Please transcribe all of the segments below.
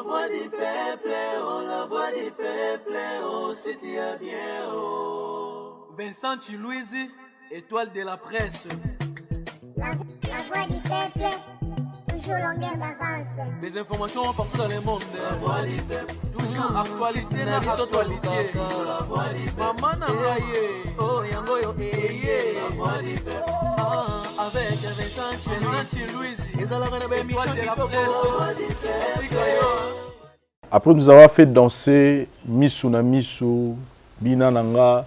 Voix du peuple, oh la voix du peuple, oh si tu as bien, oh. Vincent Chiluizi, étoile de la presse. La voix du peuple, toujours longueur d'avance. Les informations partout dans le monde. La voix du peuple, Toujours actualité na biso actualité. tolukaka. La voix du peuple, Mama na ngai ye. oh yango yo Eye. La voix du peuple, Ah, avec Vincent Vincent Chiluizi, ezalaka na ba émission étoile de la kitoko. presse. La voix du peuple. Tika yo. Après nous avoir fait danser Misu na Misu, Bina Nanga,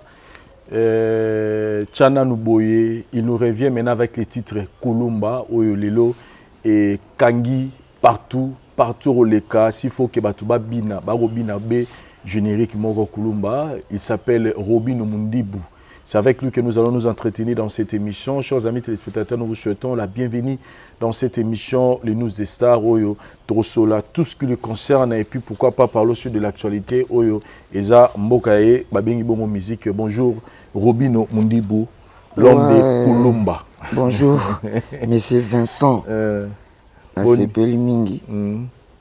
Tchana Nuboye, il nous revient maintenant avec les titres Kulumba, Oyo Lelo et Kangi, partout, partout Roleka, s'il faut que Batuba Bina, Baro Bina B, générique Moro Kulumba, il s'appelle Robin Mundibu. C'est avec lui que nous allons nous entretenir dans cette émission. Chers amis téléspectateurs, nous vous souhaitons la bienvenue dans cette émission, les News des Stars, Oyo, Trosola, tout ce qui le concerne et puis pourquoi pas parler aussi de l'actualité, Oyo, Eza, Mbokae, Babengi Bongo Musique. Bonjour, Robino Mundibu, l'homme de Kulumba. Bonjour, monsieur Vincent. Nasepeli mingi.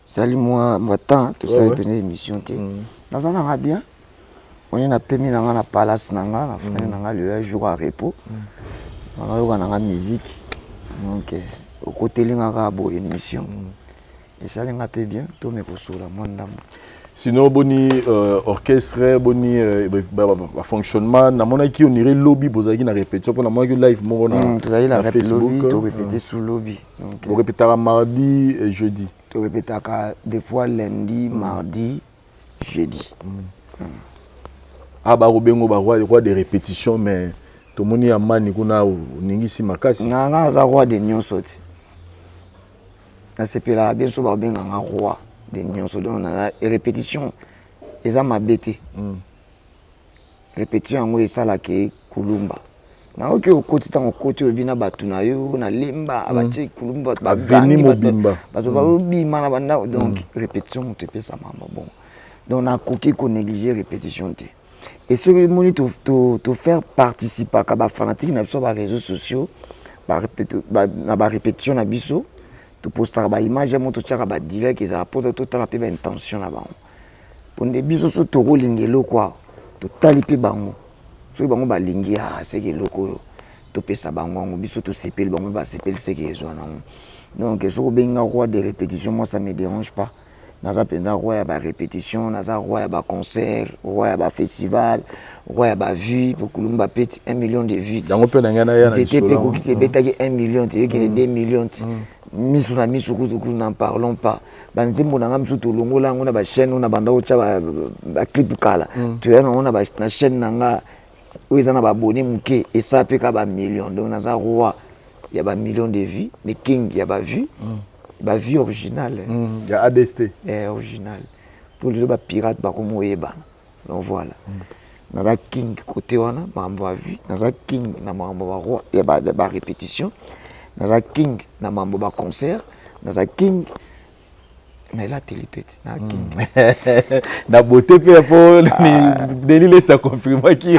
Sali mwa mwa temps tosali mpenza émission te. Naza nanga bien. Oni napemi na nga na palace na nga, na frère na nga le jour à repos. Nayoka na nga musique. Donc okoteli nga kaka boye émission. Esali nga mpe bien, tome kosola mwa ndambo. Sinon, boni orchestre, boni ba fonctionnement, namonaki on irait lobi, bozalaki na répétition, pour namonaki live moko na, Tozali na na rep Facebook. lobi, torépété sous lobi. Donc Borépétaka mardi et jeudi. Torépétaka des fois lundi, mardi, jeudi. Ah, barobengo ba roi, roi des répétitions, mais tomoni ya mani kuna oningisi makasi. Nga nga naza roi de nyonso ti. Nasepelaka bien so babenganga roi de nyonso. Donc naza répétition eza mabe te. Répétition yango esalaka kulumba. Nayoki okoti, ntango okoti oyebi na bato na yo na lemba batie kulumba, bato Aveni bagangi, mobimba. Bato bazobima na bandako. Donc répétition moto epesama bongo. Donc nakoki konégliger répétition te. Et soki omoni tofaire participaka bafanatique na biso ya baréseaux sociaux na barépétition na biso, topostaka baimage mo, totiaka badirect, ezala mpo totala mpe baintention na bango. Mpo nde biso so tokolinga eloko awa, totali mpe bango. Soki bango balingi, a seke eloko oyo topesa bango yango, biso tosepeli, bango mpe basepeli, seke ezwa nango. Donc soki obenga roi de répétition, moi ça me dérange pas. Naza mpenza roi ya barépétition, naza roi ya baconcert, roi ya bafestival, roi ya bavue, po kulumba peti 1 million de vues. Yango mpe na ngai naya na Nzete mpe lisolo. Kokisi ebetaki 1 million te, ekende 2 million te. Miso na miso kutu n'en parlons pas. Banzembo na nga miso, tolongola yango na bachaîne oyo na banda kotya baclip kala, toya nango na chaîne na nga oyo eza na baabonnés moke, esala mpe kaka bamillion. Donc naza roi ya bamillion de vues, mais king ya bavue, bavue originale. Ya ADST. Eh, original, mpo lelo bapirate bakomi oyebana. Donc voilà, naza king côté wana, makambo ya vue. Naza king na makambo ya baroi ya barépétition, naza king na makambo ya baconcert, naza king na elateli mpe ti na king. Na beauté mpe, mpo Denis Lesa confirmaki,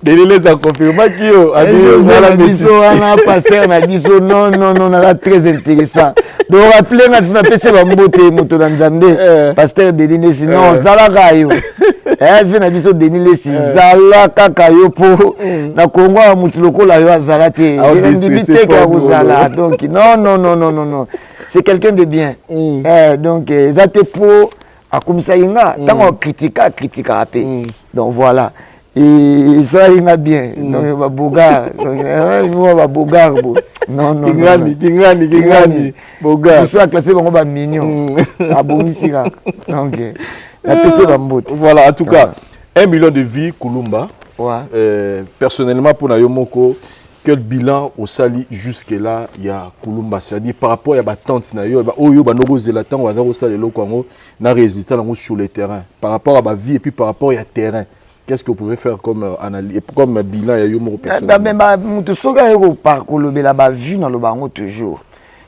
Denis Lesa confirmaki yo. Abi biso wana, pasteur na biso. Non, non, non, naza très intéressant. Donc rappele nga, so napesi bambote moto na Nzambe, pasteur Denis Lesi. Non, zalaka yo vie na biso Denis Lesi, zala kaka yo, mpo na Kongo awa motu lokola yo azala te. Ndimi te ka kozala. Donc non, non, non, non, non, non, c'est quelqu'un de bien. Donc eza te mpo akomisaki nga ntango akritika, akritikaka mpe. Donc voilà, esalaki nga bien. Donc babogar mwa babogar bo, non, non. Kingani, kingani, kingani, bogar. Biso aclasse bango bamignon, abongisi kaka. Donc napesi bambote. Voilà, en tout cas 1 million de vues Kulumba. Ouais. Personnellement, pour na yo moko, quel bilan osali jusque là ya Kulumba, c'est-à-dire par rapport ya batante na yo oyo bandokozela ntango baza kosala eloko yango na résultat nango sur le terrain, par rapport à bavie et puis par rapport ya terrain, qu'est-ce que vous pouvez faire comme analyse, comme bilan ya yo moko personnellement? Moto soki aye kolobela bavue, naloba yango toujours,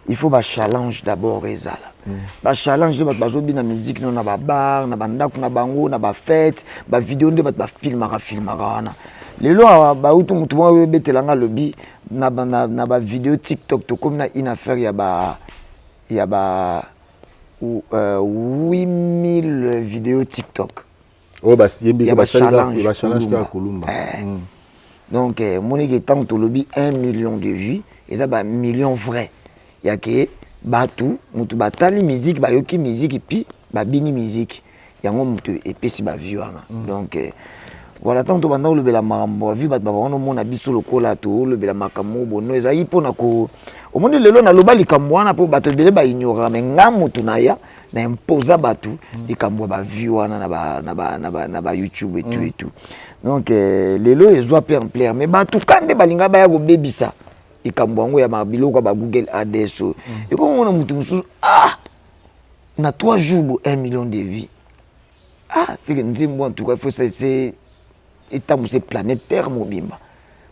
il faut bachallenge d'abord ezala. Bachallenge nde bato bazobina musique no na babar, na bandako na bango, na bafête, bavideo nde bato bafilmaka filmaka wana. Lelo awa bautu motu moko ebetela nga alobi na bavideo TikTok tokomi na une affaire ya ba 8000 vidéo TikTok. Oyo bayembi bachallenge kaka Kulumba. Donc moniki ntango tolobi 1 million de vues, eza bamillion vrai ya ke bato motu batali musique, bayoki musique, puis babini musique yango, moto epesi bavues wana. Donc voilà, ntango tobanda kolobela makambo bavues, bato babanda omona biso lokola tolobela makambo bono ezalaki mpona ko omoni. Lelo naloba likambo wana mpo bato ebele baignoraka, me nga moto naya na imposa bato likambo ya bavues wana na ba YouTube et tout et tout. Donc lelo ezwa mpe ampleur, mais bato ka nde balinga baya kobebisa likambo yango ya biloko ya baGoogle Ads oyo. Ekomona moto mosusu, ah, na 3 jours bo 1 million de vues, ah, c'est que nzembo en tout cas il faut ça se etambwisa planète Terre mobimba.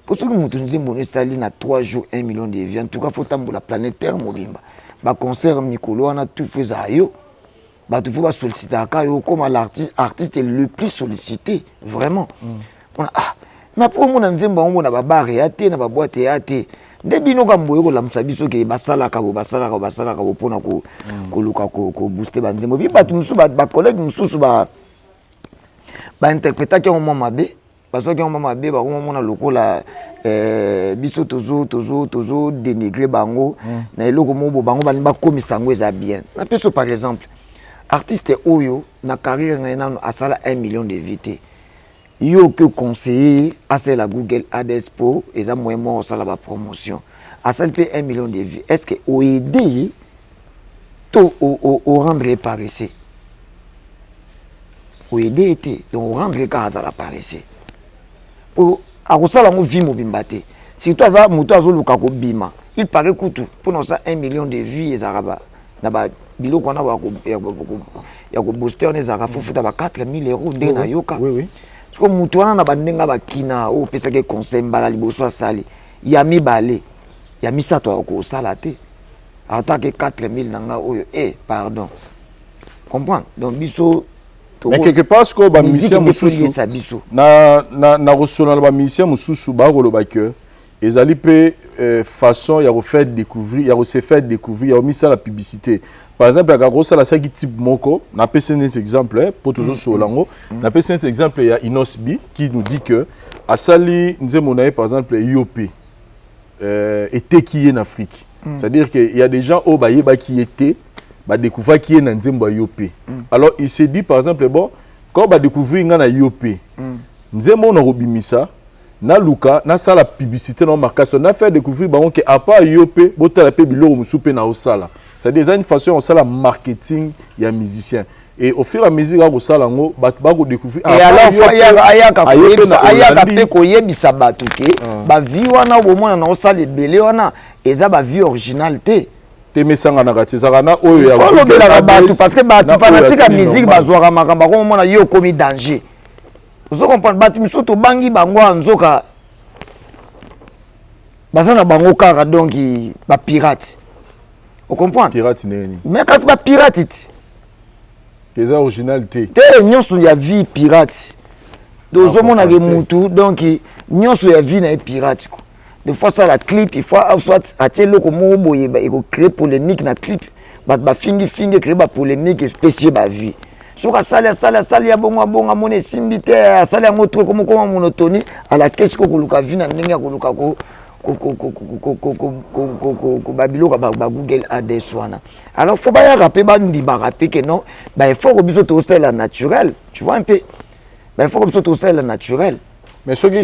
Mpo soki moto nzembo no esali na 3 jours 1 million de vues, en tout cas faut tambola planète Terre mobimba. Baconcert mikolo wana tout faut ezala yo, bato faut basollicitaka yo, okóma l'artiste, artiste le plus sollicité vraiment. Mpona ah, mais après omona nzembo yango na babar eya te, na baboîte eya te. Nde bino ka boye kolamusa biso ke basalaka bo, basalaka bo, basalaka bo mpona koluka kobooster banzembo. Bi bato mosusu, bacollègue mosusu bainterprétaki yango mwa mabe, bazwaki yango mwa mabe, bakomomona lokola biso tozo dénigrer bango na eloko moko bo bango balingi bakomisa yango eza bien. Napeso par exemple artiste oyo na carrière na ye nano asala 1 million de vues te. Yo oke conseiller asalela Google Ads po eza moyen moko osala bapromotion, asali mpe 1 million de vues. Est ce que oaider ye to orendre ye paresseux? Oaider ye te, donc orendre kaka azala paresseux po akosala yango vie mobimba te. Surtout aza moto azoluka kobima. Il paraît kutu mpona osala 1 million de vues ezalaka na biloko wana ya kobooster wana, ezalaka fofuta ba 4000 euros ndenge nayoka. Siko motu wana na bandenge bakina oyo opesaki conseil mbala liboso, asali ya mibale, ya misato, akosala te atake 4000 na nga oyo e pardon, comprendre. Donc biso Mais quelque part sikoyo bamusicien mosusu na kosolola na bamusicien mosusu, bakoloba ke ezali mpe façon ya kofaire découvrir, ya kose faire découvrir, ya komisala publicité. Par exemple yaka kosala saki type moko, napesi neti exemple mpo tozosolola yango, napesi neti exemple ya Innoss'B qui nous dit que asali nzembo na ye par exemple yo mpe eteki ye na Afrique. C'est-à-dire que il y a des gens oyo bayebaki ye te, badécouvraki ye na nzembo ya yo mpe. Alors il s'est dit par exemple, bon, quand badécouvrir nga na yo mpe, nzembo oyo nakobimisa, naluka nasala publicité na makasi, na faire découvrir bango ke à part yo mpe, botala mpe biloko mosusu mpe naosala. C'est-à-dire eza une façon ya kosala marketing ya musicien et au fur et à mesure akosala yango, bato bakodécouvrir. Et alors ayaka mpe koyebisa bato ke bavues wana bomona na osala ebele wana eza bavie originale te. Te, mesanganaka te, ezalaka na oyo ya olobelaka bato, parce que bato fanatique ya musique bazwaka makambo akomomona ye okomi danger. Ozo comprendre, bato misusu tobangi bango ya nzoka baza na bango kaka, donc bapirate, ocomprendre? Pirate ndenge nini? Mais kasi bapirate te. Eza original te. Te, nyonso ya vie pirate. Donc ozomonaka mutu, donc nyonso ya vie na ye pirate ko. Des fois asala clip, il faut soit atie eloko moko boye ekocrée polémique na clip, bato bafingifingi, ecrée bapolémique, espèce ye bavues. Soki asali, asali, asali ya bongo, abongo, amoni esimbi te, asali yango trop, ekomokoma monotonie, alake siko koluka vie na ndenge ya koluka babiloko baGoogle Ads wana. Alors faut bayaka mpe bandimaka mpe ke non, baeffort biso tosalela naturel, tu vois un peu, baeffort biso tosalela naturel. Mais soki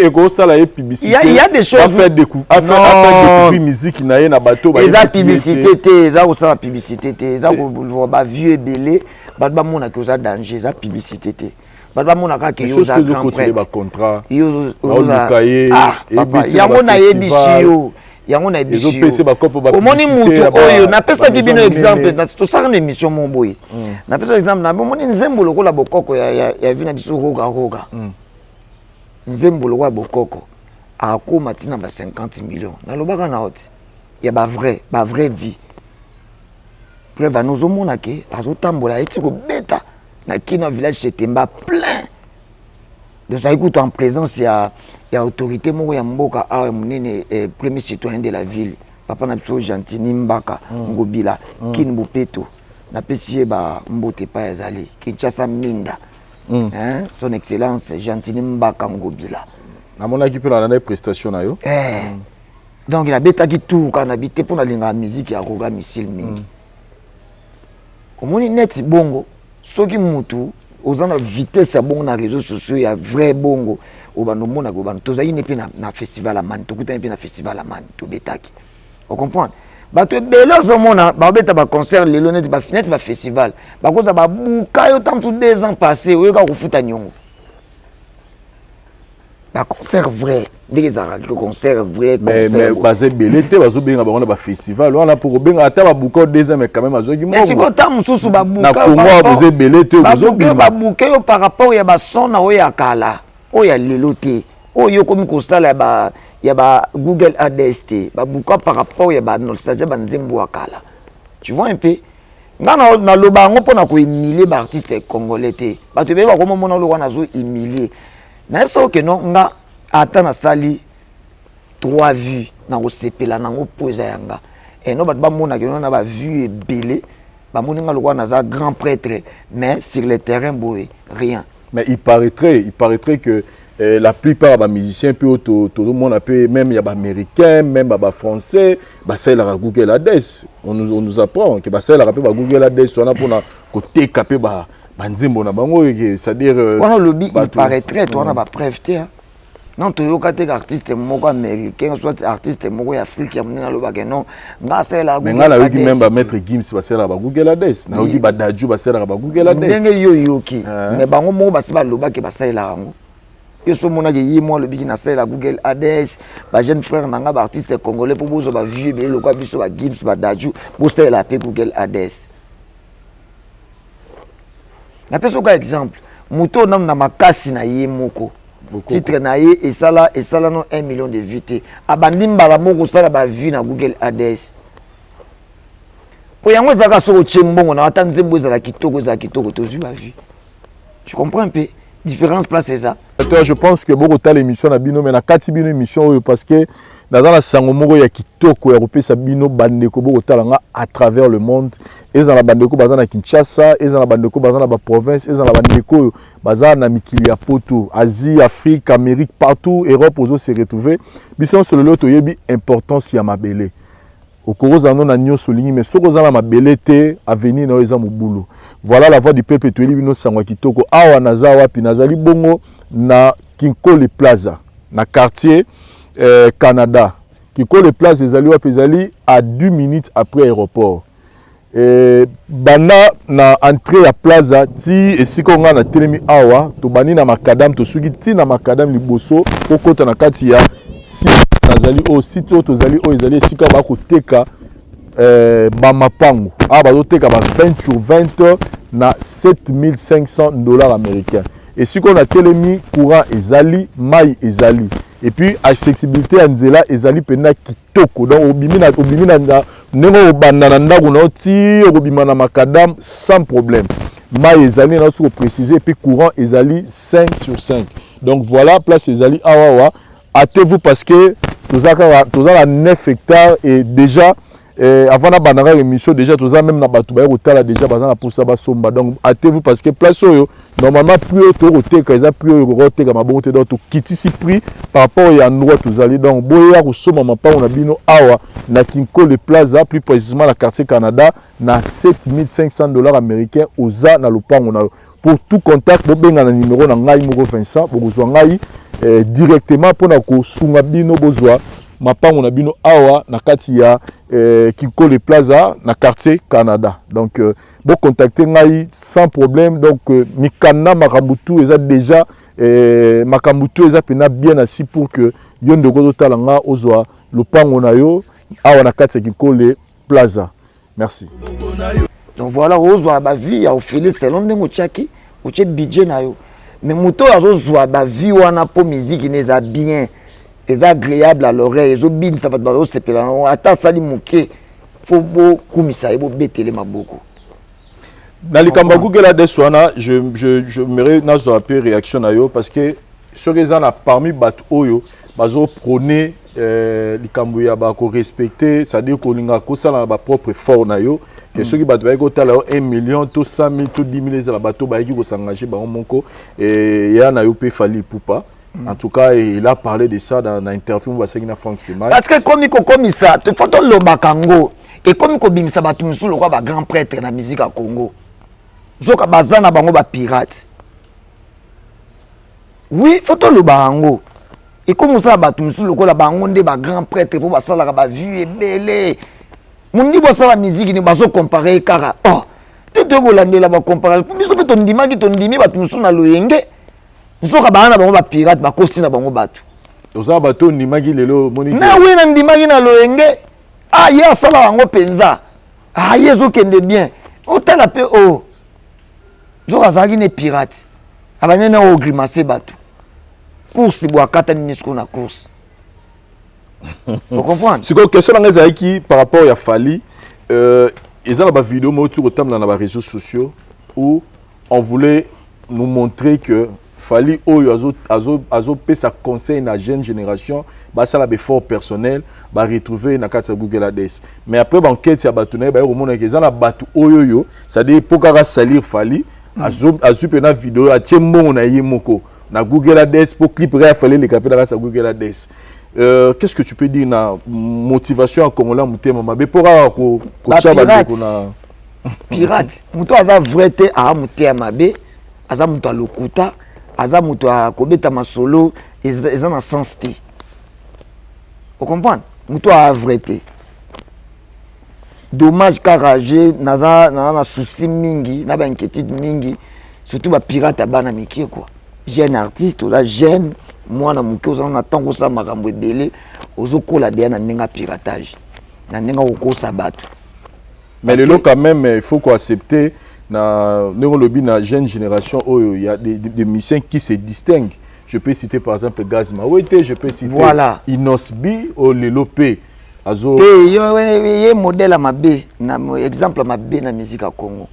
ekosala ye publicité, il y a des choses à découvrir musique na ye na bato. Eza publicité te, eza kosala publicité te, eza bavues ebele, bato bamonaki oza danger, eza publicité te. Bato bamonaka ke yo oza grand bacontrat. Yango nayebisi yo, yango nayebisi yo, omoni mutu oyo napesaki bino exemple, tosalaka na émission mo boye, napesaki exemple na omoni nzembo lokola Bokoko ya vi na biso Roga Roga. Nzembo lokola Bokoko akóma ntina ba 50 millions, nalobaka na yo te ya bavrai bavrai vie. Preuve wana ozomona ke azotambola, ayeti kobeta na kino village Setemba plein. Tozalaki kutu en présence ya autorité moko ya mboka awa ya monene, premier citoyen de la ville, papa na biso Gentini Mbaka Ngobila Kin Bopeto. Napesi ye bambote epai azali, Kinshasa Minda, hein, son excellence Gentini Mbaka Ngobila. Namonaki mpe nalandaki prestation na yo. Donc nabetaki tour kaka nabi te mpo nalingaka musique ya Roga Missile mingi. Omoni neti bongo, soki mutu oza na vitesse ya bongo na réseaux sociaux ya vrai bongo, obanda omonaka obanda. Tozalaki ne mpe na festival Amani, tokutani mpe na festival Amani, tobetaki. Ocomprendre, bato ebele ozomona babeta baconcert lelo neti bafestival, bakoza babuka yo ta mosusu 2 ans passé, oyoka kofuta niongo. Baconcert vrai ndenge ezalaka, concert vrai. Mais baza ebele te, bazobenga bango na bafestival wana mpo kobenga ata babuka deuxième, mais quand même azwaki. Sikoyo ta mosusu. Na Congo boza ebele te. Bozobima babuke yo par rapport ya bason na oyo ya kala, oyo ya lelo te, oyo okomi kosala ya ba Google Ads te. Babuka par rapport ya banostalgie, banzembo ya kala, tu vois un peu. Nga naloba yango mpona kohumilie baartiste congolais te. Bato ebele bakomomona oloko nazo humilie. Nayebi soki okeno nga ata nasali trois vues, nakosepela nango mpo eza ya nga. Eno bato bamonaka eno na bavue ebele, bamoni nga lokola naza grand prêtre, mais sur le terrain boye rien. Mais il paraîtrait que la plupart ya bamusicien mpe oyo tozomona mpe, même ya baaméricain, même ya bafrançais, basalelaka Google Ads. On nous apprend ke basalelaka mpe bagoogle Ads wana mpona koteka mpe banzembo na bango, c'est-à-dire Wana olobi il paraîtrait, to wana bapreuve te. Non, toyoka te artiste moko américain soit artiste moko ya Afrique ya monene alobaka non, nga asalelaka. Mais nga nayoki même bamaître Gims basalelaka bagoogle Ads, nayoki badadju basalelaka bagoogle Ads. Ndenge yo oyoki, mais bango moko basi balobaki basalelaka yango. Yo so omonaki ye mo alobiki nasalela Google Ads, bajeune frère na nga baartiste congolais, mpo bozwa bavue ebele lokwa biso bagims, badadju, bosalela mpe Google Ads. Napesi oka exemple, moto oyo nanu na makasi na ye moko, titre na ye esala no 1 million de vues te, abandi mbala moko kosala bavue na Google Ads. Mpo yango ezalaka soki otie mbongo na ata nzembo ezala kitoko, ezala kitoko, tozwi bavue. Tu comprends un peu différence place eza? Je pense que bokotala émission na bino, mais na kati bino émission oyo parce que naza na sango moko ya kitoko ya kopesa bino bandeko bokotala nga à travers le monde. Eza na bandeko baza na Kinshasa, eza na bandeko baza na baprovince, eza na bandeko oyo baza na mikili ya Poto, Asie, Afrique, Amérique, partout, Europe ozo se retrouver. Biso nyonso lelo toyebi importance ya mabele. Okoki kozala no na nyonso olingi, mais soki oza na mabele te, avenir na yo eza mobulu. Voilà, La Voix du Peuple toyeli bino sango ya kitoko. Awa naza wapi? Nazali bongo na Kinkole Plaza, na quartier Canada. Kinkole Plaza ezali wapi? Ezali à 10 minutes après aéroport. Banda na entrée ya plaza ti esika oyo ngai natelemi awa, tobandi na macadam, tosuki ti na macadam liboso okota na kati ya site. Nazali oyo site oyo tozali oyo ezali esika bakoteka bamapango. Awa bazoteka ba 20 sur 20 na 7500 $ américain. Esika oyo natelemi, courant ezali, mai ezali, et puis accessibilité ya nzela ezali mpenza kitoko. Donc obimi na ndenge obanda na ndako na yo ti okobima na macadam sans problème. Mai ezali, na soki koprécise, et puis courant ezali 5 sur 5. Donc voilà, place ezali awa awa. Hâtez-vous parce que toza kaka, toza na 9 hectares et déjà avant na bandaka émission, déjà toza même na bato baye kotala, déjà baza na mposa basomba. Donc hâtez-vous parce que place oyo, normalement prix oyo tokoteka eza prix oyo kokoteka mabongo te. Donc tokitisi prix par rapport ya endroit tozali. Donc boya kosomba mapango na bino awa na Kinkole Plaza, plus précisément na quartier Canada, na 7500 $ américains oza na lopango na yo. Pour tout contact, bobenga na numéro na ngai moko Vincent, bokozwa ngai directement mpona kosunga bino bozwa mapango na bino awa na kati ya Kinkole Plaza, na quartier Canada. Donc bocontacte ngai sans problème. Donc mikanda, makambo tout eza déjà, makambo tout eza mpenza bien assis pour que yo ndeko ozotala nga ozwa lopango na yo awa na kati ya Kinkole Plaza. Merci. Donc voilà, ozwa bavue ya ofele selon ndenge otiaki, otie budget na yo. Mais moto oyo azozwa bavue wana mpo miziki ne eza bien, eza agréable à l'oreille, ezobinisa bato, bazosepela nango, ata asali moke, fo bokumisa ye, bobetele maboko. Na likambo ya Google Ads wana, je mere nazwa mpe réaction na yo parce que Soki eza na parmi bato oyo bazoprôner likambo ya bakorespecter, c'est-à-dire kolinga kosala na bapropre effort na yo, ke soki bato bayaki kotala yo 1 million to 100 000 to 10 000, ezala bato bayaki kos'engager bango moko ya na yo mpe Fally Ipupa. En tout cas, il a parlé de ça dans l'interview basengi na Frank Stemay. Parce que ekomi kokomisa, faut tolobaka yango, ekomi kobimisa bato mosusu lokola bagrand prêtre na musique ya Congo, zoka baza na bango bapirate. Oui, faut toloba yango, ekomi kosala bato mosusu lokola bango nde bagrand prêtre, mpo basalaka bavue ebele. Mondi bosala musique ni bazocomparer kaka. Oh te, toyei kolandela bacomparer biso mpe tondimaki, tondimi bato mosusu na loyenge, nzoka baa na bango bapirate, bakosi na bango bato. Oza bato ondimaki, lelo omoni. Na wi, na ndimaki na loyenge. Ah, ye asala yango mpenza. Ah, ye ezokende bien, otala mpe o nzoka azalaki ne pirate, abandi na ogrimace bato. Course bo akata nini sikoyo na course, ocomprendre? Sikoyo question na ngai ezalaki par rapport ya Fally. Eza na bavideo moko ti kotambola na baréseaux sociaux où on voulait nous montrer que Fally oyo azopesa conseil na jeune génération basala baeffort personnel, baretrouve na kati ya Google Ads. Mais après baenquête ya bato na ye, baye komonaka eza na bato oyo oyo, c'est-à-dire mpo kaka salir Fally, azwi mpena video, atie mbongo na ye moko na Google Ads mpo clip kaka ya Fally eleka mpe na kati ya Google Ads. Qu'est-ce que tu peux dire na motivation ya Congolais, motema mabe mpo kaka kotia bandeko na Pirate, moto aza vrai te, aa motema mabe, aza moto alokuta, aza moto akobeta masolo eza na sens te. Ocomprendre? Moto aa vrai te. Dommage kaka, je naza na souci mingi, na bainquiétude mingi, surtout bapirate ya bana mike quoi. Jeune artiste, oza jeune, mwana moke, oza na ntango osala makambo ebele, ozokola deya na ndenge ya piratage, na ndenge akokosa bato. Mais lelo quand même, il faut koaccepter na ndenge olobi, na jeune génération oyo, il y a des musiciens qui se distinguent. Je peux citer par exemple Gaz Mawete, je peux citer Innoss'B oyo lelo mpe azo Te, ye modèle ya mabe, na exemple ya mabe na musique ya Congo,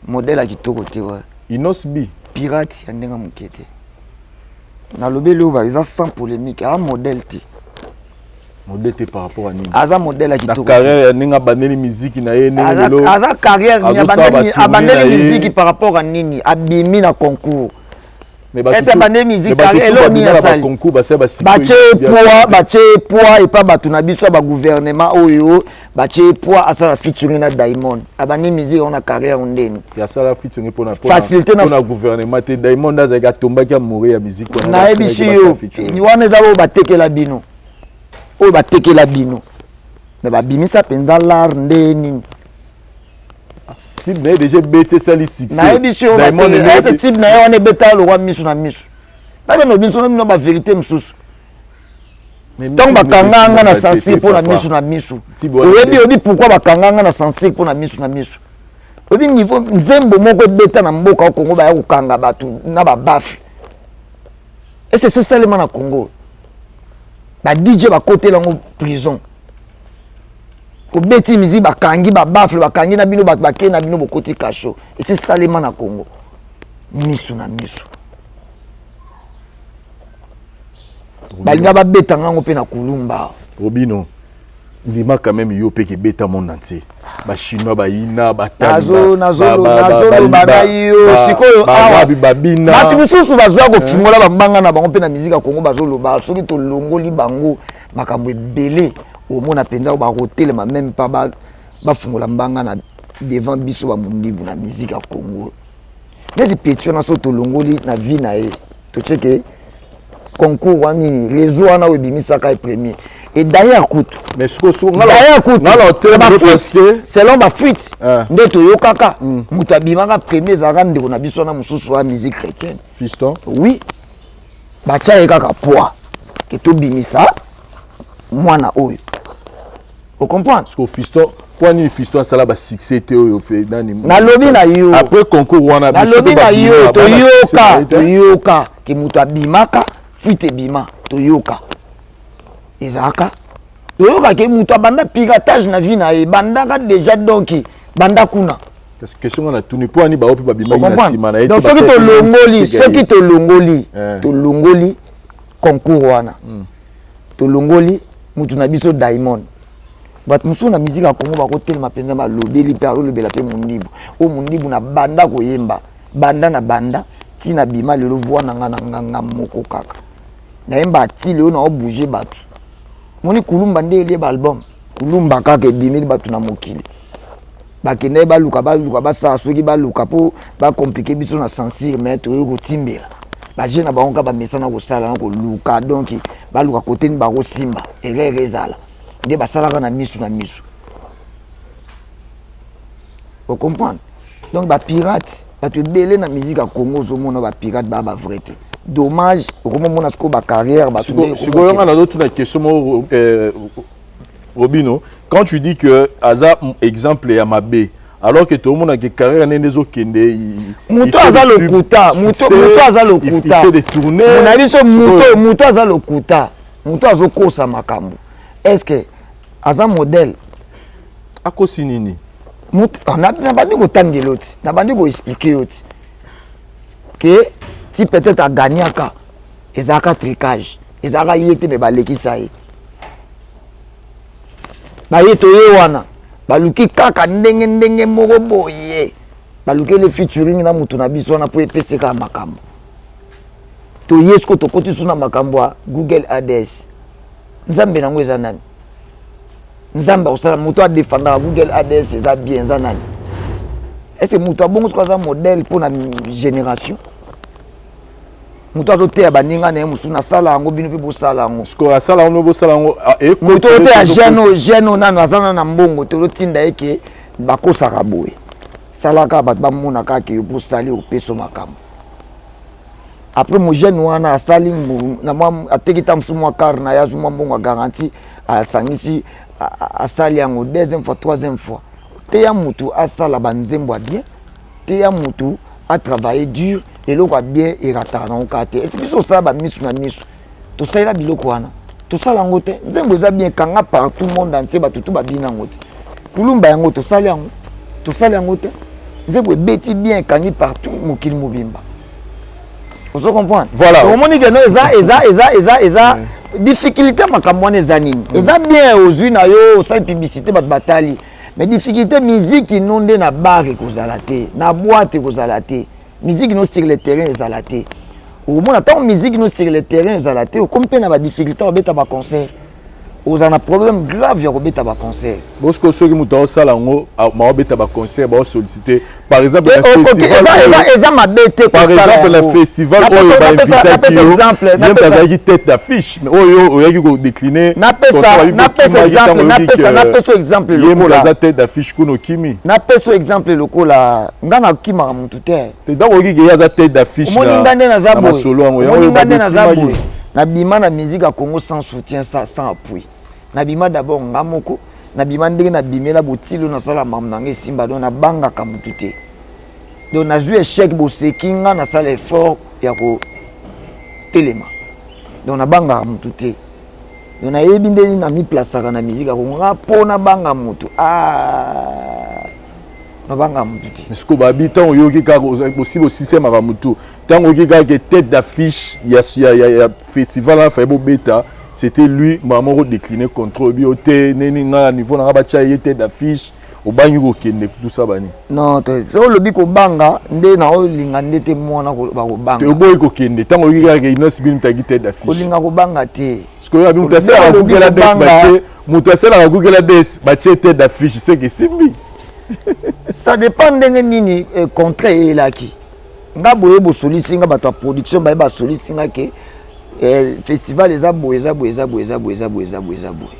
modèle ya kitoko te wa. Innoss'B. Pirate ya ndenge moke te. Nalobeli oyo eza sans polémique, aza modèle te. Modèle te par rapport à nini? Aza modèle ya kitoko. Na carrière ya ndenge abandeli musique na ye, ndenge lelo aza carrière, abandeli musique par rapport à nini? Abimi na concours. Ese abandeli musique, eloko nini asali? Batie poids, batie poids epa bato na biso ya bagouvernement oyo, batie poids, asala featuring na Diamond, abandi musique yango na carrière ndeni. Asala featuring mpona facilité na gouvernement te. Diamond azalaki, atombaki amoureux ya musique wana. Nayebisi yo, wana eza oyo batekela bino, oyo batekela bino, me babimisa mpenza lar nde nini. Type na ye déjà ebeti, esali succès. Nayebisi yo, ese type na ye wana ebeta lokwa miso na miso, nabeno biso na bino bavérité mosusu. Ntango bakanga nga na censure mpo na miso na miso, oyebi, oyebi pourquoi bakanga nga na censure mpo na miso na miso? Oyebi niveau nzembo moko ebeta na mboka o Congo, baya kokanga bato na babaffle. Ese esalema na Congo, ba DJ bakotela yango prison. Kobeti musique, bakangi babaffle, bakangi na bino bato, bakei na bino, bokoti kasho. Esi esalema na Congo, miso na miso. Balinga babeta ngango mpe na Kulumba. Robino, ndima quand même yo mpe kebeta monde entier, Bachinois bayina. Nazoloba na yo sikoyo awa, bato mosusu bazwa kofingola bambanga na bango mpe na musique ya Congo. Bazoloba soki tolongoli bango makambo ebele, omona mpenza bakotelema même pas bafungola mbanga na devant biso bamondibu na musique ya Congo. Neti petit wana, so tolongoli na vie na ye, totieke concours wana nini, réseau wana oyo ebimisaka ye premier. Et d'ailleurs kutu, d'ailleurs kutu, selon bafuite nde toyokaka, moto abimaka premier ezalaka ndeko na biso wana mosusu wa musique chrétienne. Fiston. Oui, batya ye kaka poids ke tobimisa mwana oyo, ocomprendre? Parce que Fiston, po nini Fiston asala basuccès te oyo nani? Nalobi na yo. Après concours wana. Nalobi na yo, toyoka, toyoka ke moto abimaka, fuite ebima, toyoka ezalaka, toyoka ke moto abanda piratage na vie na ye, bandaka déjà, donc banda kuna. Parce que question nga natuni, mpo ani bao mpe babimaki na nsima na ye? Donc soki tolongoli, soki tolongoli, tolongoli concours wana, tolongoli mutu na biso Diamond, bato mosusu na musique ya Congo bakotelema mpenza, balobeli mpe alolobela mpe Mondibu. Oyo Mondibu na banda koyemba, banda na banda ntina bima lelo, voix na nga na nganga moko kaka nayemba ti lelo, na obouge bato. Moni Kulumba nde elie baalbum, Kulumba kaka ebimeli bato na mokili. Bakende baluka, baluka, basala soki baluka mpo bacompliquer biso na censure, mais toyoki kotimbela baje na bango kaka, bamesana kosala na koluka. Donc baluka kote nini bakosimba erreur, ezala nde basalaka na misu na misu, ocomprendre? Donc bapirate, bato ebele na musique ya Congo, ozomona bapirate baa bavrai te. Dommage, okomomona sikoyo bacarrière bato. Sikoyo nga nazotuna question moko, Robino. Quand tu dis que aza exemple ya mabe, alors que tomonaki carrière ndenge ezokende. Moto aza lokuta, moto aza lokuta na biso, moto, moto aza lokuta, moto azokosa makambo, est ce que aza modèle? Akosi nini? Nabandi kotangela yo ti, nabandi koexpliquer yo ti ke ti peut-être agagnaka, ezalaka tricage, ezalaka ye te, me balekisa ye. Baye toye wana, baluki kaka ndenge ndenge moko boye, balukeli featuring na motu na biso wana mpo epesi kaka makambo. Toye siko, tokoti so na makambo ya Google Ads. Nzambe nango eza nani? Nzambe akosala moto adefendaka Google Ads eza bien, eza nani? Ese moto abongo soko aza modèle mpo na génération, moto azoteya baninga na ye mosusu, nasala yango, bino mpe bosala yango. Sikoyo asala yango, bosala yango. Moto oteya jeune oyo, jeune oyo nano aza na mbongo te, ozotinda ye ke bakosaka boye, salaka bato bamona kaka ke yo mpo osali, opesa makambo. Après mojeune wana asali na mwa, ateki ta mosusu mwa car na ye, azwi mwa mbongo ya garantie, asangisi, asali yango deuxième fois, troisième fois. Teya motu asala banzembo ya bien, teya motu atravailler dur. Eloko ya bien erataka nango kaka te. Esi biso osala bamisu na misu, tosalela biloko wana, tosala yango te. Nzembo eza bien, kanga partout, monde entier, bato tu babina yango te. Kulumba yango tosali yango, tosali yango te. Nzembo ebeti bien, ekangi partout, mokili mobimba. Ozo comprendre? Voilà. Omoni ke no, eza eza eza eza eza difficulté. Makambo wana eza nini? Eza bien, ozwi na yo, osali publicité, bato batali, mais difficulté, musique no nde na bar ekozala te, na boîte ekozala te, musique no sur le terrain ezala te. Okomona ntango musique no sur le terrain ezala te, okomi mpe na badifficulté kobeta baconcert, ozala na problème grave ya kobeta baconcert. Bosiko soki moto aosala yango, baobeta baconcert, baosollicite par exemple. Eza mabe te. Par exemple na festival oyo bainvitaki yo, ye moto azalaki tête d'affiche, mais oyo oyaki kodécline. Napesa exemple, napesa exemple. Ye moto aza tête d'affiche kuna, okimi. Napesa exemple lokola nga nakimaka motu te. Te, donc oyoki ke ye aza tête d'affiche. Omoni nga nde naza boye, omoni nga nde naza boye, nabima na musique ya Congo sans soutien, sans appui. Nabima d'abord nga moko, nabima ndenge nabimela botilo, nasala makambo na nga esimba. Donc nabangaka motu te. Donc nazwi échec, boseki nga, nasala effort ya kotelema. Donc nabangaka motu te. Donc nayebi ndenge namiplasaka na musique ya Congo. Nga mpo nabanga motu, ah, nabangaka motu te. Siko babi, ntango oyoki kaka bosi bosisemaka motu, ntango oyoki kaka ke tête d'affiche ya festival wana faye bobeta, c'était lui, mbala moko décliné contre oyebi yo te neni nga na niveau na nga batya ye tête d'affiche, obangi kokende tusa bani? Non te, so olobi kobanga nde na olinga nde te, mwana bakobanga. Oboyi kokende ntango oyoki kaka Innoss'B mutaki tête d'affiche. Kolinga kobanga te. Sikoyo abi moto asalaka Google Ads, batie moto asalaka Google Ads, batie tête d'affiche, seke esimbi. Ça dépend ndenge nini contrat eyelaki nga boye. Bosolisi nga, bato ya production baye, basolisi nga ke festival eza boye, eza boye, eza boye, eza boye, eza boye, eza boye, eza boye.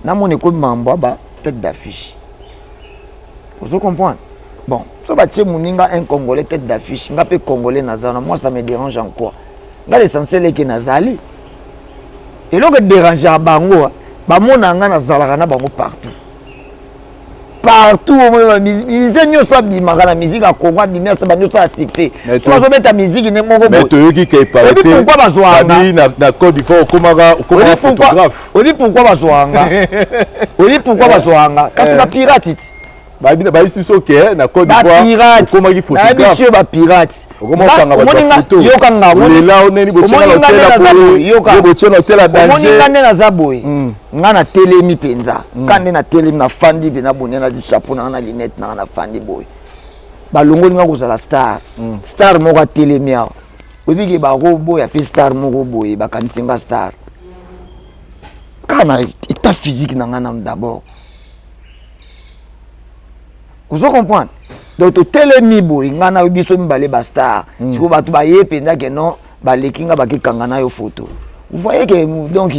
Namona ekomi mambo ya ba tête d'affiche, ozo comprendre? Bon, so batie moninga un Congolais tête d'affiche, nga mpe Congolais naza na moi, ça me dérange en quoi? Nga l'essentiel eke nazali. Eloko edérangeaka bango, bamona nga nazalaka na bango partout, partout. Omoni musicien nyonso abimaka na musique ya Congo, abimi, asaba nyonso ya succès, so azobeta musique nde moko. Boye toyoki ke pourquoi bazwanga na Côte d'Ivoire okomaka photographe. Oyebi pourquoi bazwanga? Oyebi pourquoi bazwanga? Kasi bapirate ti. Bayebisi biso ke na Côte d'Ivoire okomaki photographe. Yo bapirate. Okoma okanga bato ya photo. Yokanga. Olela oneni botie na hotel ya boye, yo botie na hotel ya danger. Omoni nga nde naza boye, nga natelemi mpenza, ka nde natelemi, nafandi mpenza boye, nde nadi chapeau nanga na lunette nanga, nafandi boye, balongoli nga kozala star. Star moko atelemi awa, oyebi ke bakoboya mpe star moko boye, bakanisi nga star kaka na état physique na nga nanu d'abord. Ozo comprendre? Donc totelemi boye, nga na biso mibale bastar. Sikoyo bato baye mpenza ke non, baleki nga, bakekanga na yo photo. Vous voyez que donc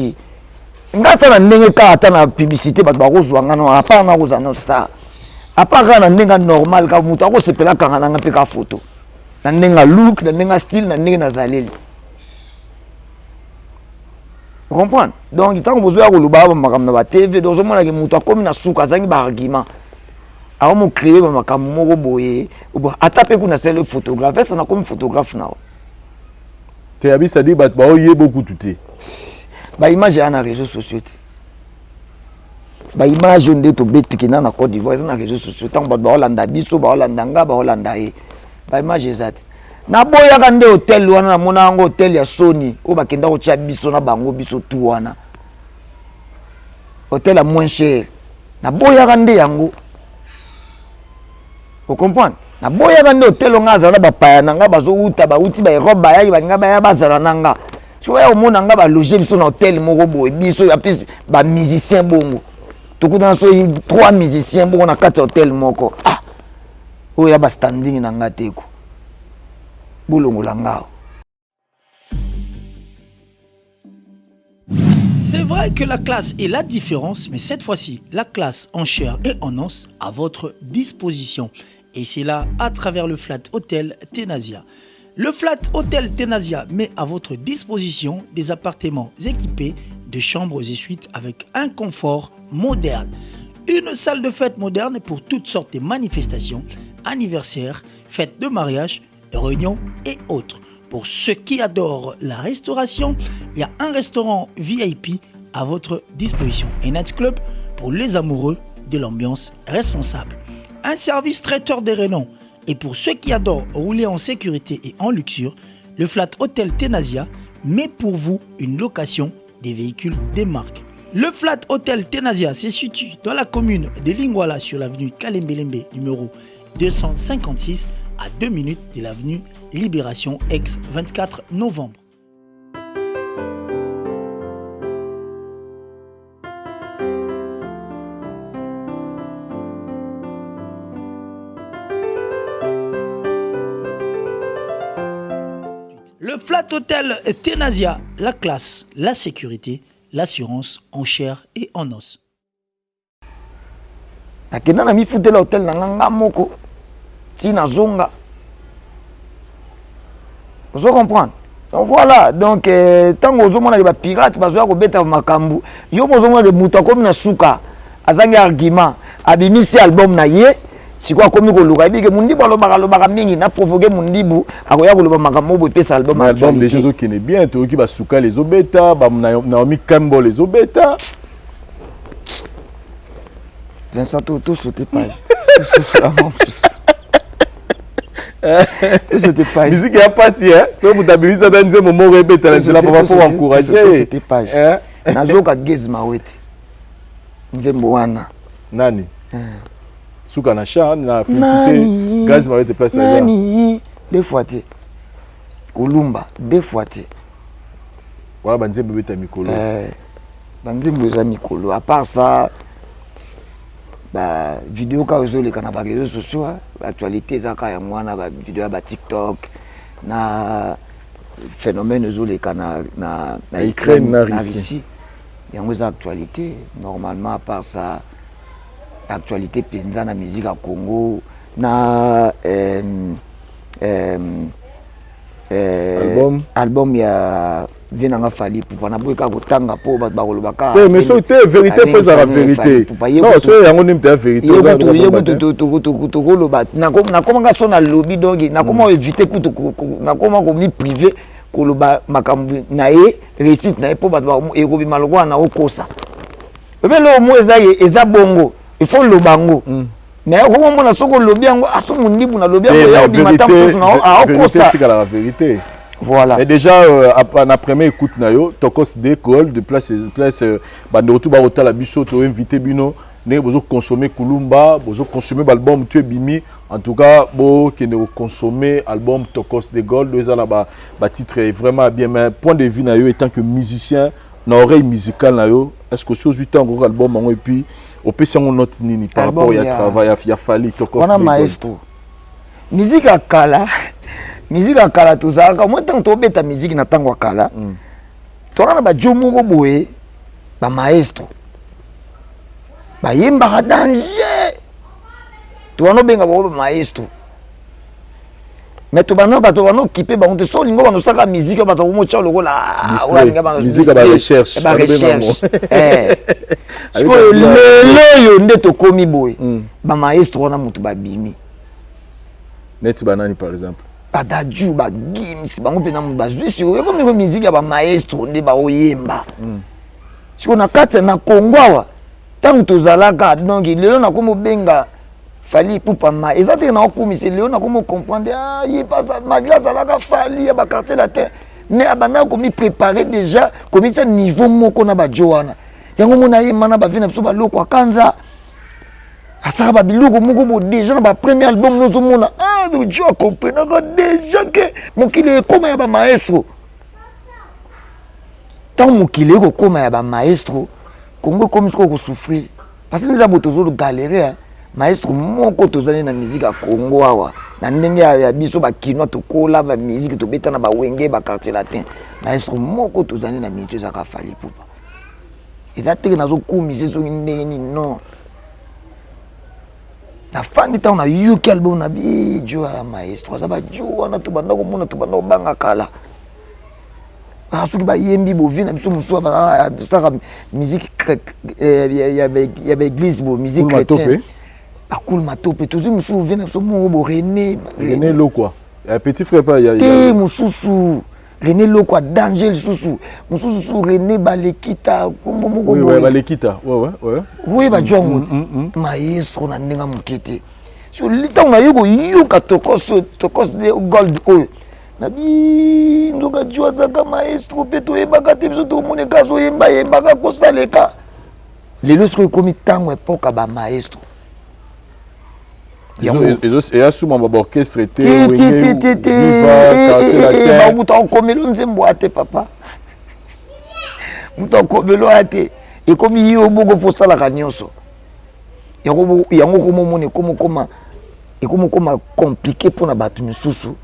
nga ata na ndenge kaka, ata na publicité, bato bakozwa nga no, à part na kozala no star, à part kaka na ndenge normal, kaka moto akosepela kanga na nga mpe ka photo na ndenge look, na ndenge style, na ndenge nazaleli. Comprendre? Donc ntango bozoya koloba bamakambo na batv, donc ozomonake moto akomi na suka, azangi baargument, akomocreye bamakambo moko boye. Ata mpe kuna sele photographe ese nakomi photographe nao. Te abi, c'est-à-dire bato baoyeba okutu te. Baimage eza na réseaux sociaux te. Baimage oyo nde tobetukina na Côte d'Ivoire eza na réseaux sociaux. Ntango bato baolanda biso, baolanda nga, baolanda ye, baimage eza te. Naboyaka nde hotel wana, namona yango hotel ya soni oyo bakenda kotia biso na bango, biso tu wana, hotel ya moins cher. Naboyaka nde yango, ocomprendre? Naboyaka nde hotel nga azala na bapaya na nga, bazowuta, bauti baEurope, bayaki, balinga baya bazala na nga. Soki baya komona nga, baloge biso na hotel moko boye, biso ya plus bamusicien bongo, tokutana soki trois musiciens bongo na kati ya hotel moko. Ah, oyo ya bastanding na nga te, ko bolongola nga. C'est vrai que la classe est la différence, mais cette fois-ci, la classe en chair et en os à votre disposition. Et c'est là à travers le Flat Hotel Tenasia. Le Flat Hotel Tenasia met à votre disposition des appartements équipés de chambres et suites avec un confort moderne. Une salle de fête moderne pour toutes sortes de manifestations, anniversaires, fêtes de mariage, réunions et autres. Pour ceux qui adorent la restauration, il y a un restaurant VIP à votre disposition. Un nightclub pour les amoureux de l'ambiance responsable. Un service traiteur de renom. Et pour ceux qui adorent rouler en sécurité et en luxure, le Flat Hotel Tenasia met pour vous une location des véhicules des marques. Le Flat Hotel Tenasia se situe dans la commune de Lingwala sur l'avenue Kalembelembe numéro 256 à 2 minutes de l'avenue Libération ex 24 novembre. Le Flat Hotel Tenasia, la classe, la sécurité, l'assurance en chair et en os. Nakenda na mifutela hotel na nga, nga moko, ti nazonga. Ozo comprendre? Donc voilà. Donc ntango ozomonake bapirate bazoya kobeta makambo, yo mo ozomonake moto akomi na suka, azangi argument, abimisi album na ye, sikoyo akomi koluka yebi ke Mundibu alobaka, alobaka mingi, na provoke Mundibu, akoya koloba makambo boye, epesa album. Album déjà ezokende bien, toyoki basukali ezobeta, Naomi Campbell ezobeta. Vincent, to saute page. To saute page. Musique ya pasi, so moto abimisi ata nzembo moko ebetala nzela, papa, faut encourager. Saute page. Nazoka Gaz Mawete, nzembo wana. Nani suka na chat na félicité Gaz Mawete place aza. Nani deux fois te, kolumba deux fois te. Wana banzembo ebeta mikolo. Banzembo eza mikolo. À part ça, bavideo kaka ezoleka na baréseaux sociaux, actualité eza kaka yango wana, bavideo ya baTikTok na phénomène ezoleka na Ukraine na Russie. Yango eza actualité normalement. À part ça, actualité mpenza na musique ya Congo na album. Album ya vie nanga Fally Ipupa, naboyi kaka kotanga mpo bato bakoloba kaka. Te, mais soki te, vérité faut ezala vérité. Non, soki yango nde moto ya vérité. Ye kutu tokoloba, nakomanga so nalobi, donc nakoma éviter kutu, nakoma komi privé koloba makambo na ye, réussite na ye, mpo bato ekobima lokola na okosa. Obe eloko mo eza, eza bongo, il faut loba yango. Mais okomona soki olobi yango, aso mondibu nalobi yango, ya obima ta mosusu na aokosa. Etikalaka vérité. Voilà. Mais déjà, na première écoute na yo, Tokos de Gold de place place, bandeko tu bakotala biso, to invité bino ndenge bozoconsommer Kulumba, bozoconsommer baalbum tu ebimi. En tout cas, bokende koconsommer album Tokos de Gold, eza na batitre vraiment bien. Mais point de vue na yo étant que musicien, na oreille musicale na yo, est ce que soki ozwi ntango koyoka album yango, et puis opesi yango note nini par rapport ya travail ya Fally, Tokos wana? Maestro, musique ya kala, musique ya kala, tozalaka mwa ntango tobeta musique na ntango ya kala, toza na bajo moko boye, bamaestro bayembaka danger, tobanda obenga bango bamaestro. Mais tobanda, bato banda okipe bango te. So olingo banda osaka musique, bato komotya lokola barecherche. Sikoyo lelo oyo nde tokomi boye, bamaestro wana moto babimi. Neti banani par exemple? Badadju, bagims, bango mpena moto bazwi. Sikoyo ekomi ko musique ya bamaestro nde baoyemba sikoyo na kati na Kongo awa. Ntango tozalaka, donc lelo nakomi obenga Fally Ipupa ma eza teke naokumisa. Lelo nakomi ocomprendre, ah, ye malgré azalaka Fally ya baquartier latin, mais abandaka komi préparer déjà, komitia niveau moko na bajo wana. Yango mona ayemba na bavie na biso, baloko akanza asaka babiloko moko bo déjà na bapremier album. Nozomona, ah, jo akomprenaka déjà ke mokili ekóma ya bamaestro. Ntango mokili ekokóma ya bamaestro, Kongo ekomi sikoyo kosouffrir, parce que eza bo tozogalérer. Maestro moko tozali na musique ya Congo awa, na ndenge ya biso bakinois, tokola bamusique, tobeta na bawenge, baquartier latin, maestro moko tozali na minute ezalaka Fally Ipupa. Eza teke nazokumisa soki ndenge nini, non. Nafandi, ntango nayoki album na bi jo ya maestro, aza bajo wana tobanda komona, tobanda kobanga kala. Soki bayembi bovi na biso mosusu asalaka musique ya baeglise, bo musique chrétienne, bakulu matope. Tozwi mosusu vie na biso moko bo René. René Lokwa, petit frère pa. Te, mosusu René Lokwa danger, lisusu mosusu su René Balekita, kombo moko. Balekita. Oye, bajo yango te, maestro na ndenge moke te. So ntango naye koyoka Tokos, Tokos de Gold oyo, nabi nzoka jo azaka maestro mpe toyebaka te. Biso tomoneka azoyembayembaka kosaleka. Lelo soki ekomi ntango epoka bamaestro. Eya suma baorchestre te. Te, moto akomela nzembo aya te, papa, moto akomela aya te. Ekomi yo moko fo osalaka nyonso yango. Komomona ekomokoma, ekomokoma compliqué mpona bato misusu.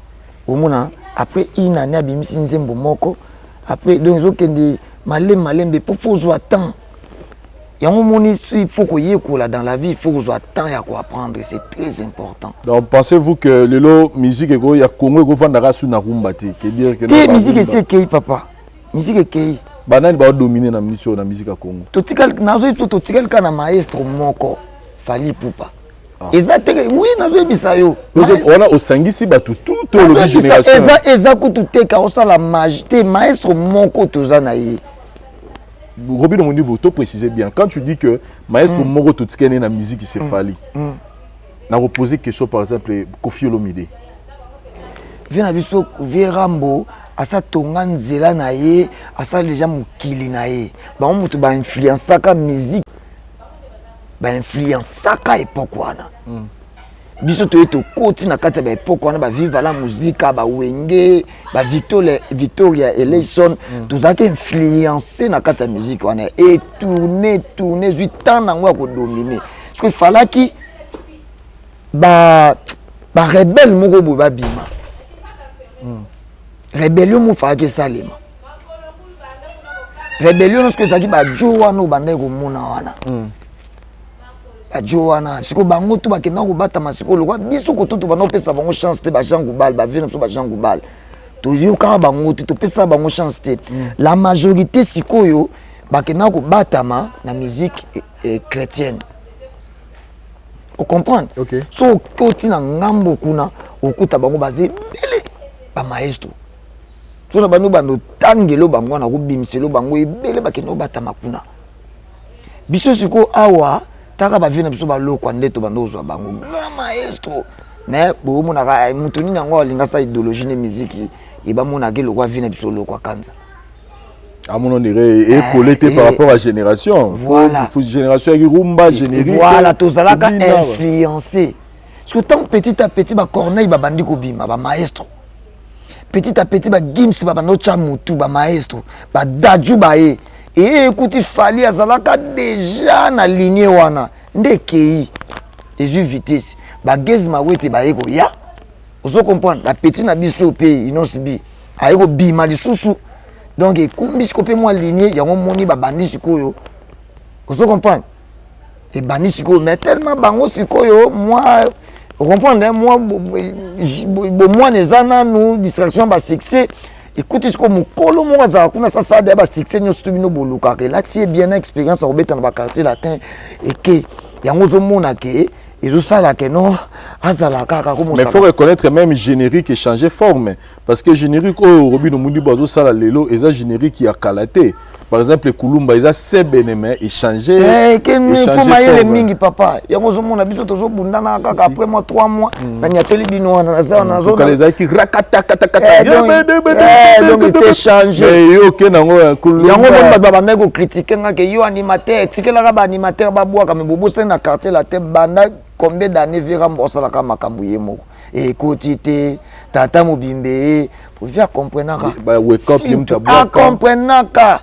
Omona après une année abimisi nzembo moko, après donc ezokende malembe malembe, mpo fo ozwa temps. Yango omoni, il faut koyekola dans la vie, il faut kozwa temps ya koapprendre, c'est très important. Donc pensez-vous que lelo musique eko ya Congo ekovandaka su na rumba te, que dire que Te, musique esi ekei, papa, musique ekei. Banani baodomine na minute oyo na musique ya Congo? Totikali, nazoyebi biso, totikali kaka na maestro moko, Fally Ipupa. Eza te, oui, nazoyebisa yo. Wana osangisi bato tout to olobi génération? Eza kutu te ka osala mage te, maestro moko toza na ye. Robin Mondibu, to préciser bien, quand tu dis que maestro moko totikali na musique c'est Fally, na reposer question, par exemple Koffi Olomide? Vie na biso, vie Rambo, asa tonga nzela na ye, asala déjà mokili na ye. Bango moto bainfluençaka musique, bainfluençaka époque wana. Biso toye, tokoti na kati ya baépoque wana, baviva la Musica, bawenge, bavictoria, Victoria Eleison, tozalaki influence na kati ya musique wana. Etourne tourne, ezwi temps nango ya kodominer. Parce que falaki barebelle moko boye babima, rébellion moko falaki esalema. Rébellion nyonso ezalaki bajo wana oyo bandaki komona wana, bajo wana. Sikoyo bango to bakenda kobatama. Sikoyo lokwa biso koto tobanda kopesa bango chance te, bajean Goubald, bavie na biso, bajean Goubald, toyokaka bango te, topesaka bango chance te. La majorité sikoyo bakenda kobatama na musique chrétienne, ocomprendre? Okay. So okoti na ngambo kuna, okuta bango baza ebele, bamaestro. So na bando bando otangelo bango wana, kobimiselo bango ebele, bakende kobatama kuna. Biso sikoyo awa, Taka ba vieux na biso balokwa nde tobanda kozwa bango grand maestro, mais bomonaka moto nini yango alinga sa idéologie nde musique ebamonaka elokwa vieux na biso lokwa kanza. Amona on dirait ekole te par rapport à génération. Voilà. Faut génération yaki rumba, générique. Voilà, tozalaka influencé, parce que tant petit à petit bacorneille babandi kobima, bamaestro, petit à petit bagims babanda otya motu, bamaestro badadju baye eye ekuti Fally azalaka déjà na ligne wana nde ekei ezwi vitesse. Bagaz Mawete baye koya, ozo comprendre, bapeti na biso mpe Innoss'B aye kobima lisusu. Donc ekumbi siko mpe mwa ligne yango moni babandi sikoyo, ozo comprendre, ebandi sikoyo. Mais tellement bango sikoyo mwa ocomprendre mwa bomwana eza nanu distraction, basuccès ekuti sikoyo. Mokolo moko azalaka kuna sasada ya basuccès nyonso to bino bolukaka elati ye bien na expérience ya kobeta na baquartier latin eke yango ozomona ke ezosala ke non, azala kaka. Mais faut reconnaître même générique echanger forme, parce que générique oyo Robinho Mundibu azosala lelo eza générique ya kala te. Par exemple Kulumba eza sebene, mais échanger. Faut mayele mingi, papa. Yango ozomona biso tozobundana kaka après moi 3 mois nanyateli bino wana. Nazakala ezalaki rakatakatakata. Donc ete changer. Yo oke nango. Yango moni bato babandaki kocritiquer nga ke yo animateur, etikelaka baanimateur babwaka. Me bobosani na quartier la te, banda combien d'années virambo osalaka makambo ye moko ekoti te, tata mobimbe ye vieux akomprenaka, akomprenaka.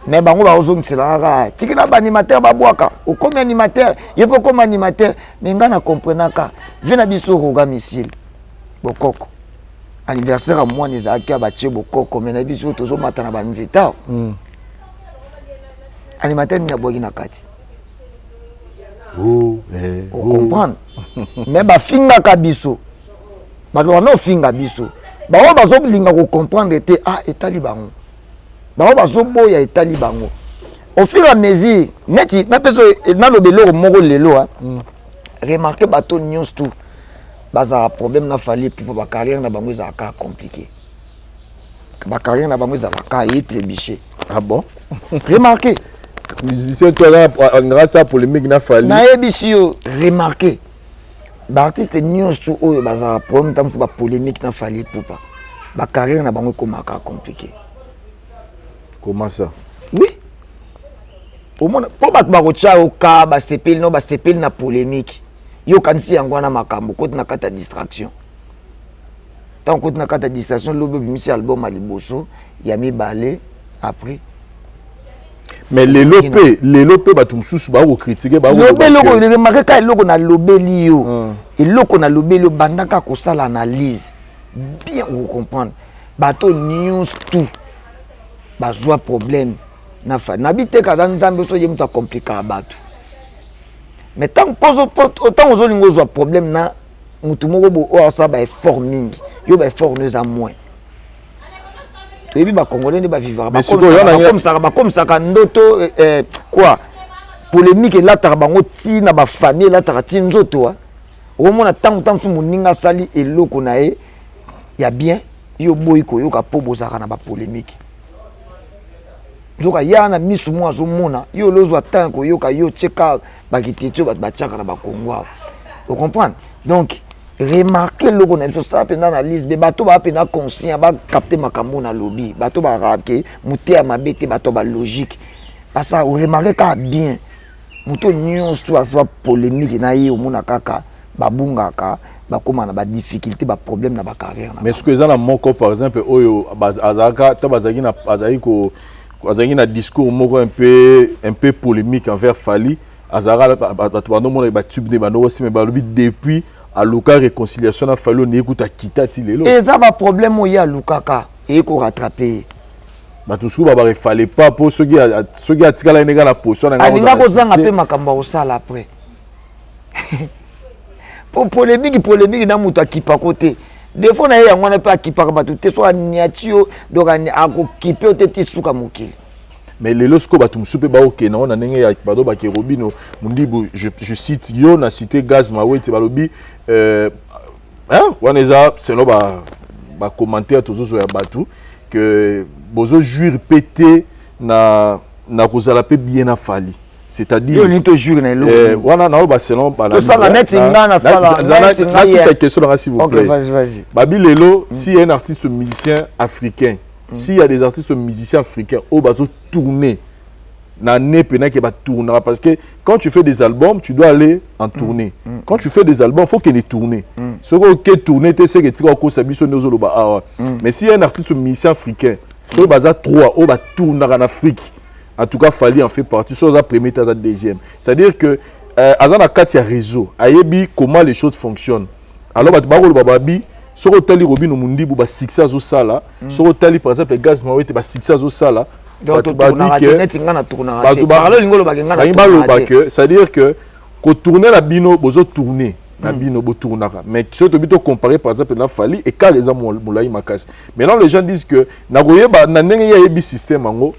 Mais bango bazongisela kaka tikela baanimateur babwaka, okomi animateur, ye mpe okomi animateur. Mais ngai na comprenaka vieux na biso Roga Missile Bokoko, anniversaire ya mwana ezalaki ya batie bokoko. Mais na biso tozomata na banzeta, animateur nini abwaki na kati? Oh, eh, ocomprendre. Mais bafingaka biso, bato banda ofinga biso, bango bazolinga kocomprendre te. Ah, etali bango, bango bazoboya, etali bango. Au fur et à mesure, neti napesa naloba eloko moko lelo, remarque bato nyonso tu bazalaka problème na Fally Ipupa, bacarrière na bango ezalaka compliqué, bacarrière na bango ezalaka ye trébuché. Ah bon? Remarque. Musicien to alingaka sa polémique na Fally? Nayebisi yo, remarque baartiste nyonso oyo bazalaka problème ntango mosusu bapolémique na Fally Ipupa, bacarrière na bango ekomaka compliqué. Comment ça? Oui, omona mpo bato bakotya yo ka basepeli no basepeli na polémique, yo okanisi yango wana makambo koti na kati ya distraction. Ntango koti na kati ya distraction, lobi obimisi album ya liboso, ya mibale, après. Mais lelo mpe bato mosusu bakocritiquer. Lobe eloko, remarque kaka eloko nalobeli yo, eloko nalobeli yo, bandaka kosala analyse bien, okocomprendre. Bato nyonso tout bazwa problème na Fally, nabi te kaza Nzambe so ye moto akomplikaka bato. Mais ntango ozolinga ozwa problème na motu moko bo oyo asala baeffort mingi, yo baeffort no eza moins. Toyebi bacongolais nde bavivaka, bakomisaka ndoto quoi, polémique elataka bango ntina bafamille, elataka ti nzoto. Okomona ntango ntango mosusu moninga asali eloko na ye ya bien, yo boyi koyoka mpo bozalaka na bapolémique. Nzoka ya na misu mo azomona yo olozwa temps koyoka yo tieka bakiteti oyo bato batiaka na bakongo awa, ocomprendre. Donc remarque eloko na biso, sala mpenza analyse be bato baa mpenza conscient, bacapter makambo na lobi. Bato bakaka moteya mabe te, bato balogique basa. Oremarquer kaka bien, moto nyonso azwa polémique na ye, omona kaka babungaka, bakóma na badifficulté, baproblème na bacarrière. Mais soki eza na moko par exemple oyo azalaka to bazalaki na azalaki ko azalaki na discours moko un peu polémique envers Fally, azalaka bato bandomona batube nde bando osima, balobi depuis aluka réconciliation na Fally, ondeye kuta kita ti lelo. Eza baproblème oyo alukaka eye korattraper ye. Bato mosusu babaka efale pas mpo soki atikala ndenge na position. Na alinga kozanga mpe makambo ya kosala après po polémique na moto akipako te. Défaut na ye yango wana mpe akipaka bato te. So aniati yo, donc akokipe yo te ti suka mokili. Mais lelo sikoyo bato mosusu mpe baokende yango na ndenge ya bado bake Robinho Mundibu, je cite yo na cité Gaz Mawete, balobi hein, wana eza selon bacommentaire tozozwa ya bato que bozojouir mpe te na kozala mpe bien na Fally. C'est-à-dire yo to jouer na eloko eh, wana na ba selon ba tosala neti nga na sala na si cette question là, s'il vous plaît. OK, vas-y, vas-y. Babi lelo, s'il y a un artiste musicien africain, s'il y a des artistes musiciens africains oyo bazo tourner na année pena ke ba tournera, parce que quand tu fais des albums, tu dois aller en tournée. Quand tu fais des albums, faut qu'il y ait tournée. Soki oke tourner te, seke tika okosa biso nde ozoloba awa. Mais s'il y a un artiste musicien africain, soki baza trois oyo batournaka na Afrique, en tout cas Fally en fait partie. Soki aza premier te, aza deuxième. C'est à dire que aza na kati ya réseau, ayebi comment les choses fonctionnent. Alors bato bakoloba, babi soki otali Robino Mundibu, basuccès azosala, soki otali par exemple Gaz Mawete, basuccès azosala. Bato baloba que, c'est à dire que kotourne na bino, bozotourne na bino, botournaka, mais soki tobi tocomparer par exemple na Fally, écart eza molai makasi. Maintenant les gens disent que nakoyeba na ndenge ye ayebi système yango.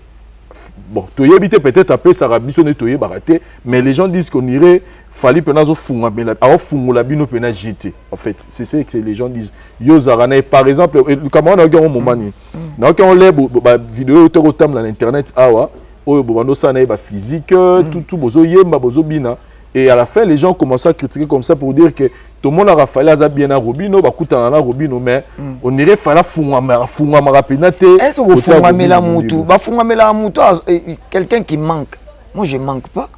Bon, toyebi te, peut-être apesaka biso nde toyebaka te, mais les gens disent qu'on irait Fally mpena azofungamela, aofungola bino mpena jt. En fait, c'est ce que les gens disent. Yo ozalaka na ye, par exemple, likambo wana nayoki yango moma nini? Nayoki yango le bavideo oyo to kotambola na internet awa, oyo bobanda osala na ye baphysique, tutu bozoyemba, bozobina, et à la fin les gens commencent à critiquer comme ça pour dire que tomonaka Fally aza bien na Robino, bakutana na Robino, mais on dirait Fally afungwamaka mpena te. Est-ce que ofungamela mutu, bafungamelaka mutu, quelqu'un qui manque? Moi, je manque pas.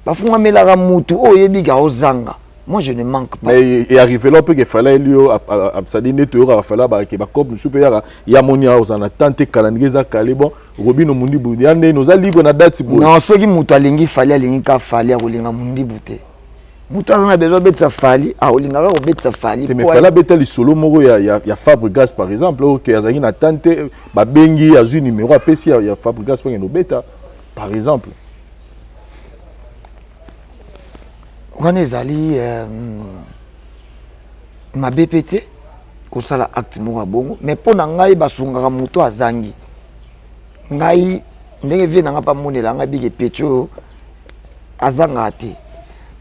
Bafungamelaka mutu oyo oyebi ka ozanga. Moi, je ne manque pas. Mais e arrivé là mpe ke Fally eli yo, c'est-à-dire nde toyokaka Fally abakake bacope mosusu mpe yaka ya moni awa ozala na temps te, calendrier eza kale. Bon, Robino Mundibu ya ndeni oza libre na date boye? Non, soki moto alingi Fally, alingi ka Fally, akolinga Mundibu te. Moto aza na besoin abetisa Fally, akolingaka kobetisa Fally. Te, mais Fally abeta lisolo moko ya Fabregas par exemple, oyo ke azalaki na temps te, babengi, azwi numéro, apesi ya Fabregas mpo akende obeta par exemple. Wana ezali mabe mpe te kosala acte moko ya bongo, mais mpo na ngai basungaka moto azangi. Ngai ndenge vie na ngai mpe amonela ngai bike peti oyo azangaka te.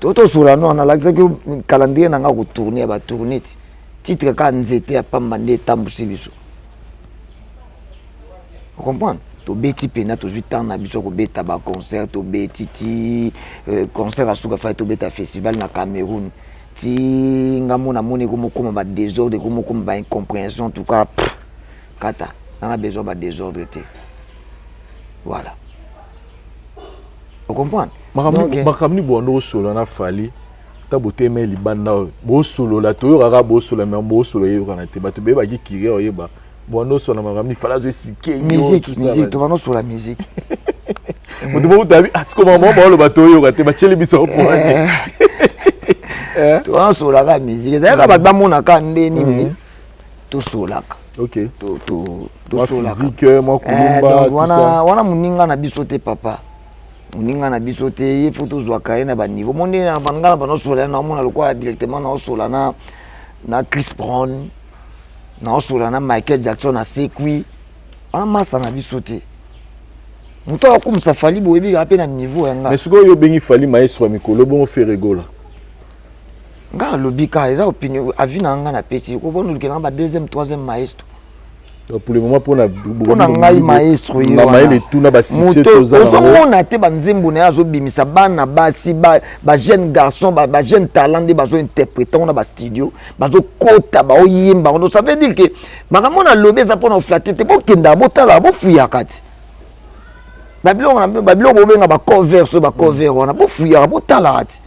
To tosola no, nalakisaki calendrier na ngai kotourne ya batourne ti titre kaka nzete ya pamba nde etambusi biso, ocomprendre? Tobeti mpena, tozwi temps na biso kobeta baconcert, tobeti ti concert asuka. Fai tobeta festival na Cameroun ti nga mona moni ekomokoma badésordre, ekomokoma baincompréhension. En tout cas, pff, kata nanga besoin badésordre te. Voilà, ocomprendre? Makambo nini bwanda osolola na Fally ta botema libanda oyo bosolola? Toyokaka bosolola, mais bosolola eyokana te. Bato beyebaki kirie oyeba bwanda osola makambo nini Fally azo expliquer. Musique, musique, tobanda osola musique. Moto moko tabi asikoma moko baoloba, toyoka te, batieli biso poane. Tobanda osolaka musique, ezalaka bato bamonaka nde nini tosolaka. Tosolaka mwa kulumba. Wana moninga na biso te, papa, moninga na biso te. Ye fo tozwaka ye na baniveau mo nde nga na banosola ye, naomona lokola directement naosola na Chris Brown, naosola na Michael Jackson asekwi. Wana masa na biso te. Moto akokumisa Fally, boyebi kaka mpe na niveau ya nga. Mais sikoyo oyo obengi Fally maestro ya mikolo, bongo Ferre Gola? Nga alobi kaka, eza opinion, avis na nga napesi. Kobona olukelanga ba deuxième, troisième maestro. Pour le moment, mpona mpona ngai maestro ye na mayele tuna basuccès toza. Ozomona te banzembo na ye azobimisa bana basi, bajeune garçon, bajeune talent nde bazointerprete ngo na bastudio, bazokota, baoyemba ngo. Ça veut dire que makambo nalobi eza mpona oflatter te. Bokendaka, botalaka, bofuyaka ti babiloko na babiloko bobenga bacover, so bacover wana, bofuyaka, botalaka ti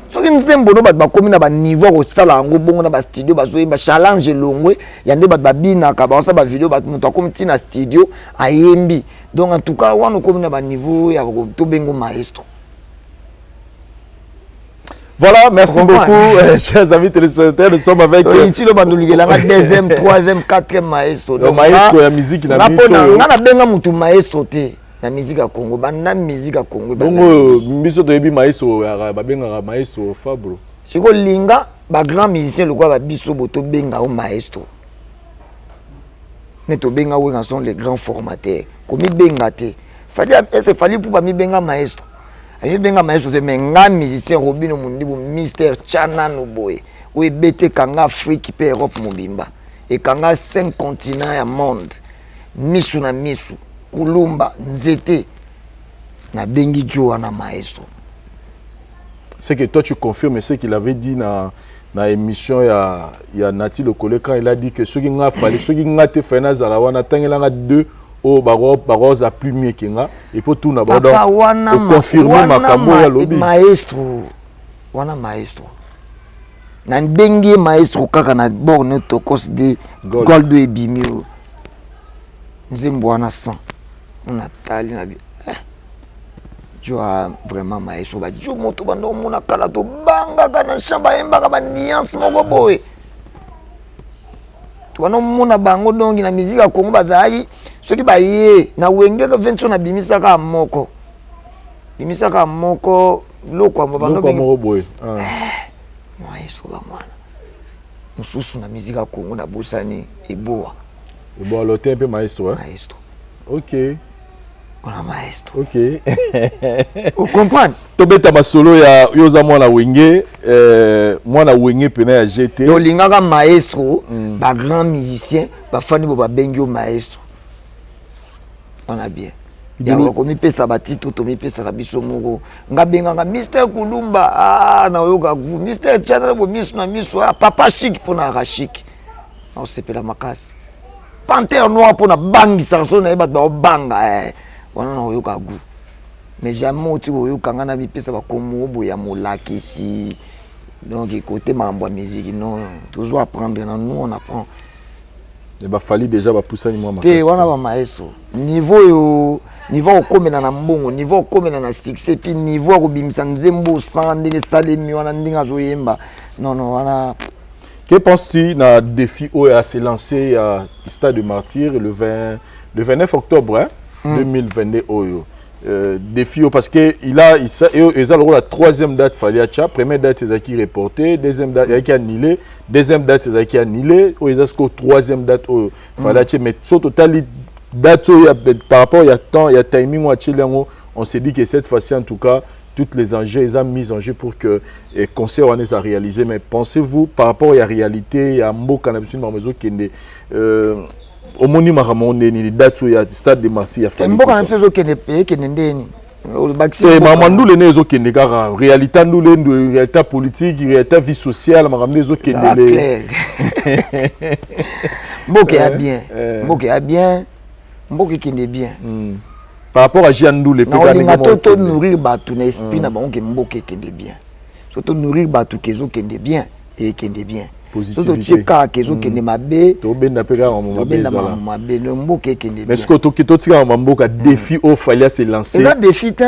soki nzembo no bato bakomi na baniveau ya kosala yango bongo na bastudio, bazoyemba challenge elongwe ya nde bato babinaka, bakosala bavideo, bato moto akomi ntina studio ayembi. Donc en tout cas wana okomi na baniveau ya tobengo maestro. Voilà, merci beaucoup, chers amis téléspectateurs. Nous sommes avec. Itilo bandolukelanga deuxième, troisième, quatrième maestro. Donc, maestro ya musique na biso. Nga nabenga mutu maestro te na musique ya Congo, banda musique ya Congo. Bongo biso toyebi maestro babengaka maestro Fabro. Sikoyo linga bagrand musicien lokola babiso bo tobenga o maestro ne tobenga Werrason les grands formateurs. Komibenga te Fally ese Fally mpo bamibenga maestro, amibenga maestro te. Mais nga musicien Robino Mundibu, Mister Chanano boye, oyo ebete ekanga Afrique mpe Europe mobimba, ekanga cinq continent ya monde, misu na misu, kulumba nzete. Nabengi jo wana maestro. C'est que toi, tu confirmes ce qu'il avait dit na na émission ya Nati Lokole, quand il a dit que soki nga Fally, soki nga te, Fally nazala wana, tangelanga deux oyo bakoza plus mieux que nga et po tuna. Papa wana oconfirme makambo oyo alobi. Maestro wana, maestro, na ndenge maestro kaka na borne Tokos de Gold. Gold oyo ebimi, oyo nzembo wana 100, natali na bi eh, jo a vraiment maestro. Bajo moto banda omona kala, tobangaka na champ, bayembaka banuance moko boye, tobanda omona bango. Donc na musique ya Congo bazalaki, soki baye na Wenge 20, nabimisaka moko, bimisaka moko lokwa. Lokwa moko boye. Ah. Maestro bamwana mosusu na musique ya Congo, nabosani eboa. Eboa Lotin mpe maestro, hein? Maestro. Wana maestro. Ocomprendre? Tobeta masolo ya yo, oza mwana Wenge, mwana Wenge pena ya GT. Olingaka maestro, bagrand musicien bafandi bo babengi yo maestro wana bien. Yango komipesa batitre, tomipesaka biso moko. Nga bengaka Mister Kulumba, ah, naoyoka gu Mister Tiana bo miso na miso, ah, papa chic, mpo na chic naosepela makasi. Panthère noir, mpo na bangisaka so naye bato baobanga, eh. Wana naoyoka gu, mais jamais oti koyoka nga na mipesa bakomo boye ya molakisi. Donc kote makambo ya musique, non, toujours apprendre na nous, on apprend. Bafally déjà bapusani mwa. Te, wana bamaestro, niveau oyo, niveau akokomela na mbongo, niveau akokomela na succès, puis niveau akobimisa nzembo sans ndenge esalemi wana, ndenge azoyemba, non non, wana. Que penses-tu na défi oyo a s'est lancé à Stade de Martyr le 20, le 29 octobre, hein, 2022 oyo? Défi oyo, parce que il a eza lokola troisième date Fally atia. Première date ezalaki reporté, deuxième date ezalaki annulé, deuxième date ezalaki annulé, oyo eza sikoyo troisième date oyo Fally atia. Mais so totali date oyo par rapport ya temps ya timing oyo atieli yango, on s'est dit que cette fois-ci, en tout cas, toutes les enjeux, ils ont mis en jeu pour que le concert on est réalisé. Mais pensez-vous, par rapport à la réalité ya mboka na biso, makambo ezokende, omoni makambo ndeni, date oyo ya Stade de Martyr ya Fally? Mboka na biso ezokende, ekende ndeni? Te, makambo ndule nde ezokende kaka réalité ndule, réalité politique, réalité vie sociale, makambo nde ezokendele. Mboka ya bien, mboka ya bien, mboka ekende bien. Par rapport à Jean Ndule. Mpe naolinga to tonourrir bato na esprit na bango ke mboka ekende bien. So tonourrir bato ke ezokende bien, ekende bien. So totie kaka ke ezokende mabe, tobenda mpe kaka tobenda makambo mabe. No, mboka ekende. Mais sikoyo toki totikaka bamboka, défi oyo Fally ase lancé. Eza défi te,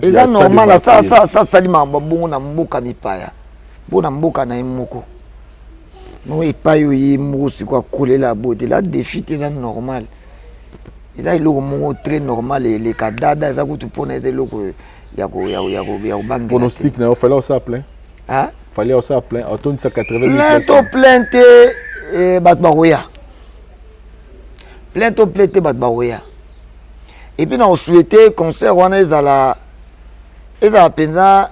eza normal. Asali makambo bongo na mboka mipaya, mpo na mboka na ye moko no, epai oyo ye moko sikoyo akolela boye te. La défi te, eza normal, eza eloko moko très normal. Eleka dada, eza kutu mpona eza eloko ya kobangela. Pronostic na yo, Fally osala plein? Fally osala plein, atondisa 80? Plein to plein te, bato bakoya. Plein to plein te, bato bakoya. Et puis na osouhaite concert wana ezala mpenza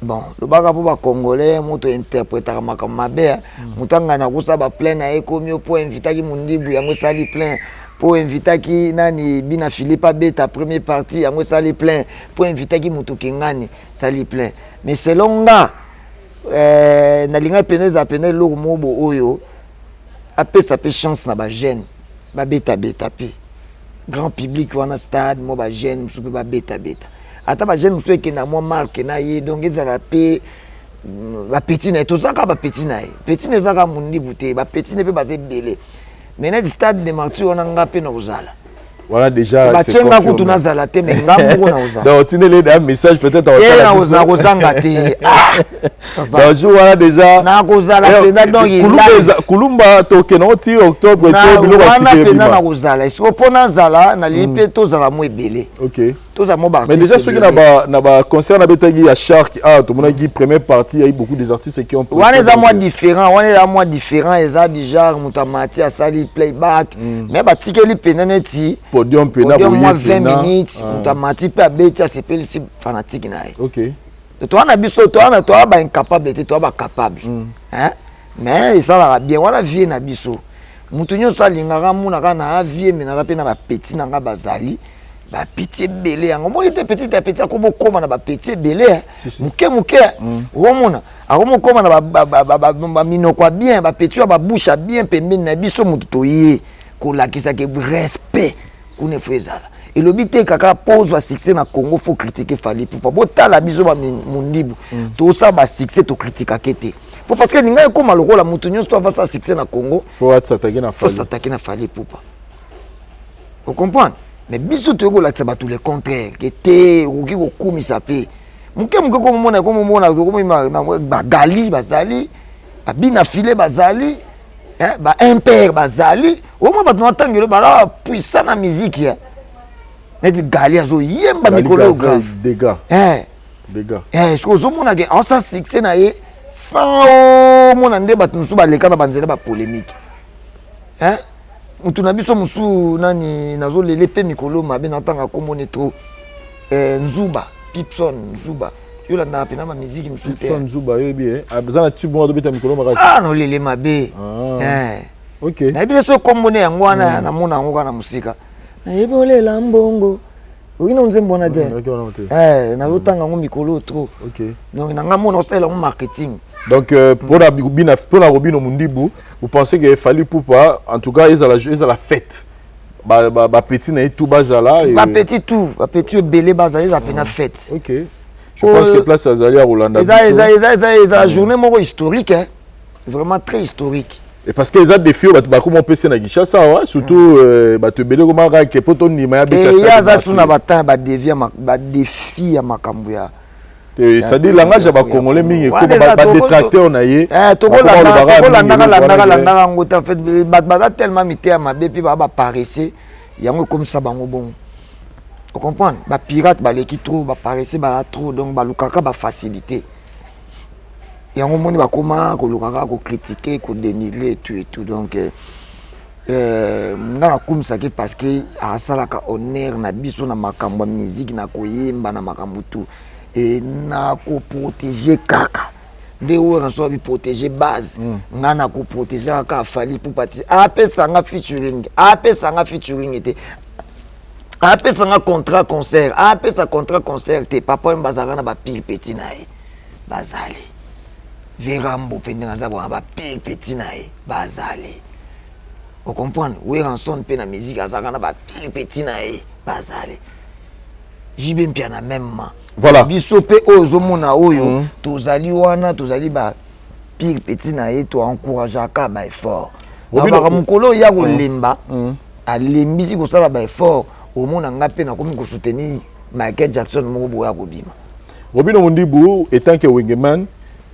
bon. Lobaka mpo bacongolais, moto interprétaka makambo mabe. Moto angana akosala baplein na ye, komi mpo invitaki mondibu, yango esali plein. Mpo invitaki nani, Bina Philippe abeta premier partie, yango esali plein. Mpo invitaki moto kengani, esali plein. Mais selon nga, nalingaki mpenza ezala mpenza eloko moko bo oyo apesa mpe chance na bajeune babetabeta mpe grand public wana stade mwa bajeune mosusu mpe babetabeta, ata bajeune mosusu ekenda mwa marke na ye. Donc ezala mpe bapeti na ye, tozalaka bapeti na ye, peti na ezalaka mondibu te, bapeti na ye mpe baza ebele. Mais neti Stade de Martyr wana, nga mpe na kozala. Voilà, déjà. Batie nga kutu nazala te, mais nga moko na kozala. Donc otindeli un message peut-être. Te, nakozanga te. Donc jour wana déjà. Nakozala mpenza, donc. Kulumba tokende oti octobre te, biloko ya wana mpenza nakozala. Esiko mpo nazala, nalingi mpe tozala mo ebele. Tozala mo. Mais déjà soki na baconcert nabetaki ya Shark, ah, tomonaki première partie, il y a eu beaucoup des artistes qui ont Wana eza mwa différent, wana eza mwa différent, eza du genre moto amati asali playback, mais batikeli mpenza neti podium mpena. Mwa 20 minutes, moto amati mpe abeti, asepelisi fanatique na ye. Toa na biso, toa toa baincapable te, toa bacapable, mais esalaka bien wana. Vie na biso, moto nyonso alingaka amonaka na vie, me naza mpe na bapeti na nga bazali. Bapeti ebele yango omoni te, petit à petit akomi okóma na bapeti ebele moke moke. Okomona akomi okóma na baminoko ya bien, bapeti ya babouche ya bien pembeni na biso. Motu toye kolakisaka respect kuna efo ezala. Elobi te kaka mpo ozwa succès na Congo, faut critiquer Fally Ipupa. Botala biso bamondibu, tosala basuccès, tokritikake te, po parce que lingai ekóma lokola motu nyonso to avasa succès na Congo, faut s'attaquer na faut s'attaquer na Fally Ipupa, ocomprendre? Mais biso toyei kolakisa bato le contraire, ke te, okoki kokumisa mpe moke moke. Komomona, komomona, bagali bazali, babina file bazali, baimpere bazali. Omoi bato na ntangelo baza puissant na musique, neti Gali azoyemba mikolo grave. Soki ozomona ke aosa succès na ye sans omona nde bato mosusu baleka na banzela bapolémique. Motu na biso mosusu nani nazolele mpe mikolo mabe, natanga komone trop, Nzuba, Pipson Nzuba. Yo olandaka mpena bamiziki mosusu te. Nzuba oyebi aza na tube moko tobeta mikolo makasi. Ah, nolele mabe. Nayebi te soki kombone yango wana, namona yango kaka na mosika. Nayebi olela mbongo, oki na nzembo wana te, nazotanga yango mikolo trop. Donc na nga mona osalela yango marketing. Donc mpona Robino Mundibu, vous pensez que Fally Ipupa, en tout cas ezala fête, bapeti na ye tout bazala? Bapeti tout, bapeti ebele bazala, ezala mpena fête. Ok, je pense que place azali ya kolanda. Eza journée moko historique, hein? Vraiment très historique. Et parce que eza défi oyo bato bakoma opesa na Kinshasa awa, surtout bato ebele komaka ke po tondima ya beta. Ye aza su na batemps badéfi ya makambo ya C'est-à-dire langage ya bacongolais mingi ekoma badétracteur na ye. Tokolandaka, landaka, landaka yango te. En fait, bato baza tellement miteya mabe mpe baa baparesse, yango ekomisa bango bongo, ocomprendre? Bapirate baleki trop, baparesse baza trop, donc balukaka bafacilité. Yango omoni bakoma koluka kaka kocritiquer, kodénigrer et tout et tout. Donc nga nakumisaki parce que asalaka honneur na biso na makambo ya musique, na koyemba, na makambo tout, e na koprotéger kaka nde oyo na so abiprotéger base. Nga na koprotéger kaka Fally Ipupa ti apesanga featuring, apesanga featuring te, apesanga contrat concert, apesa contrat concert te. Papa oyo bazalaka na bapire petit na ye, bazali Verambo mpe ndenge aza bona bapire petit na ye bazali, ocomprendre? Werrason mpe na musique azalaka na bapire petit na ye bazali, JB Mpiana mêmement. Biso mpe oyo ozomona oyo tozali wana, tozali bapire petit na ye, toencourageaka baeffort. Nabaka mokolo oyo ya kolemba, alembisi kosala baeffort, omona nga mpe nakomi kosoutenir Michael Jackson moko boya kobima. Robino Mundibu, étant que Wengeman,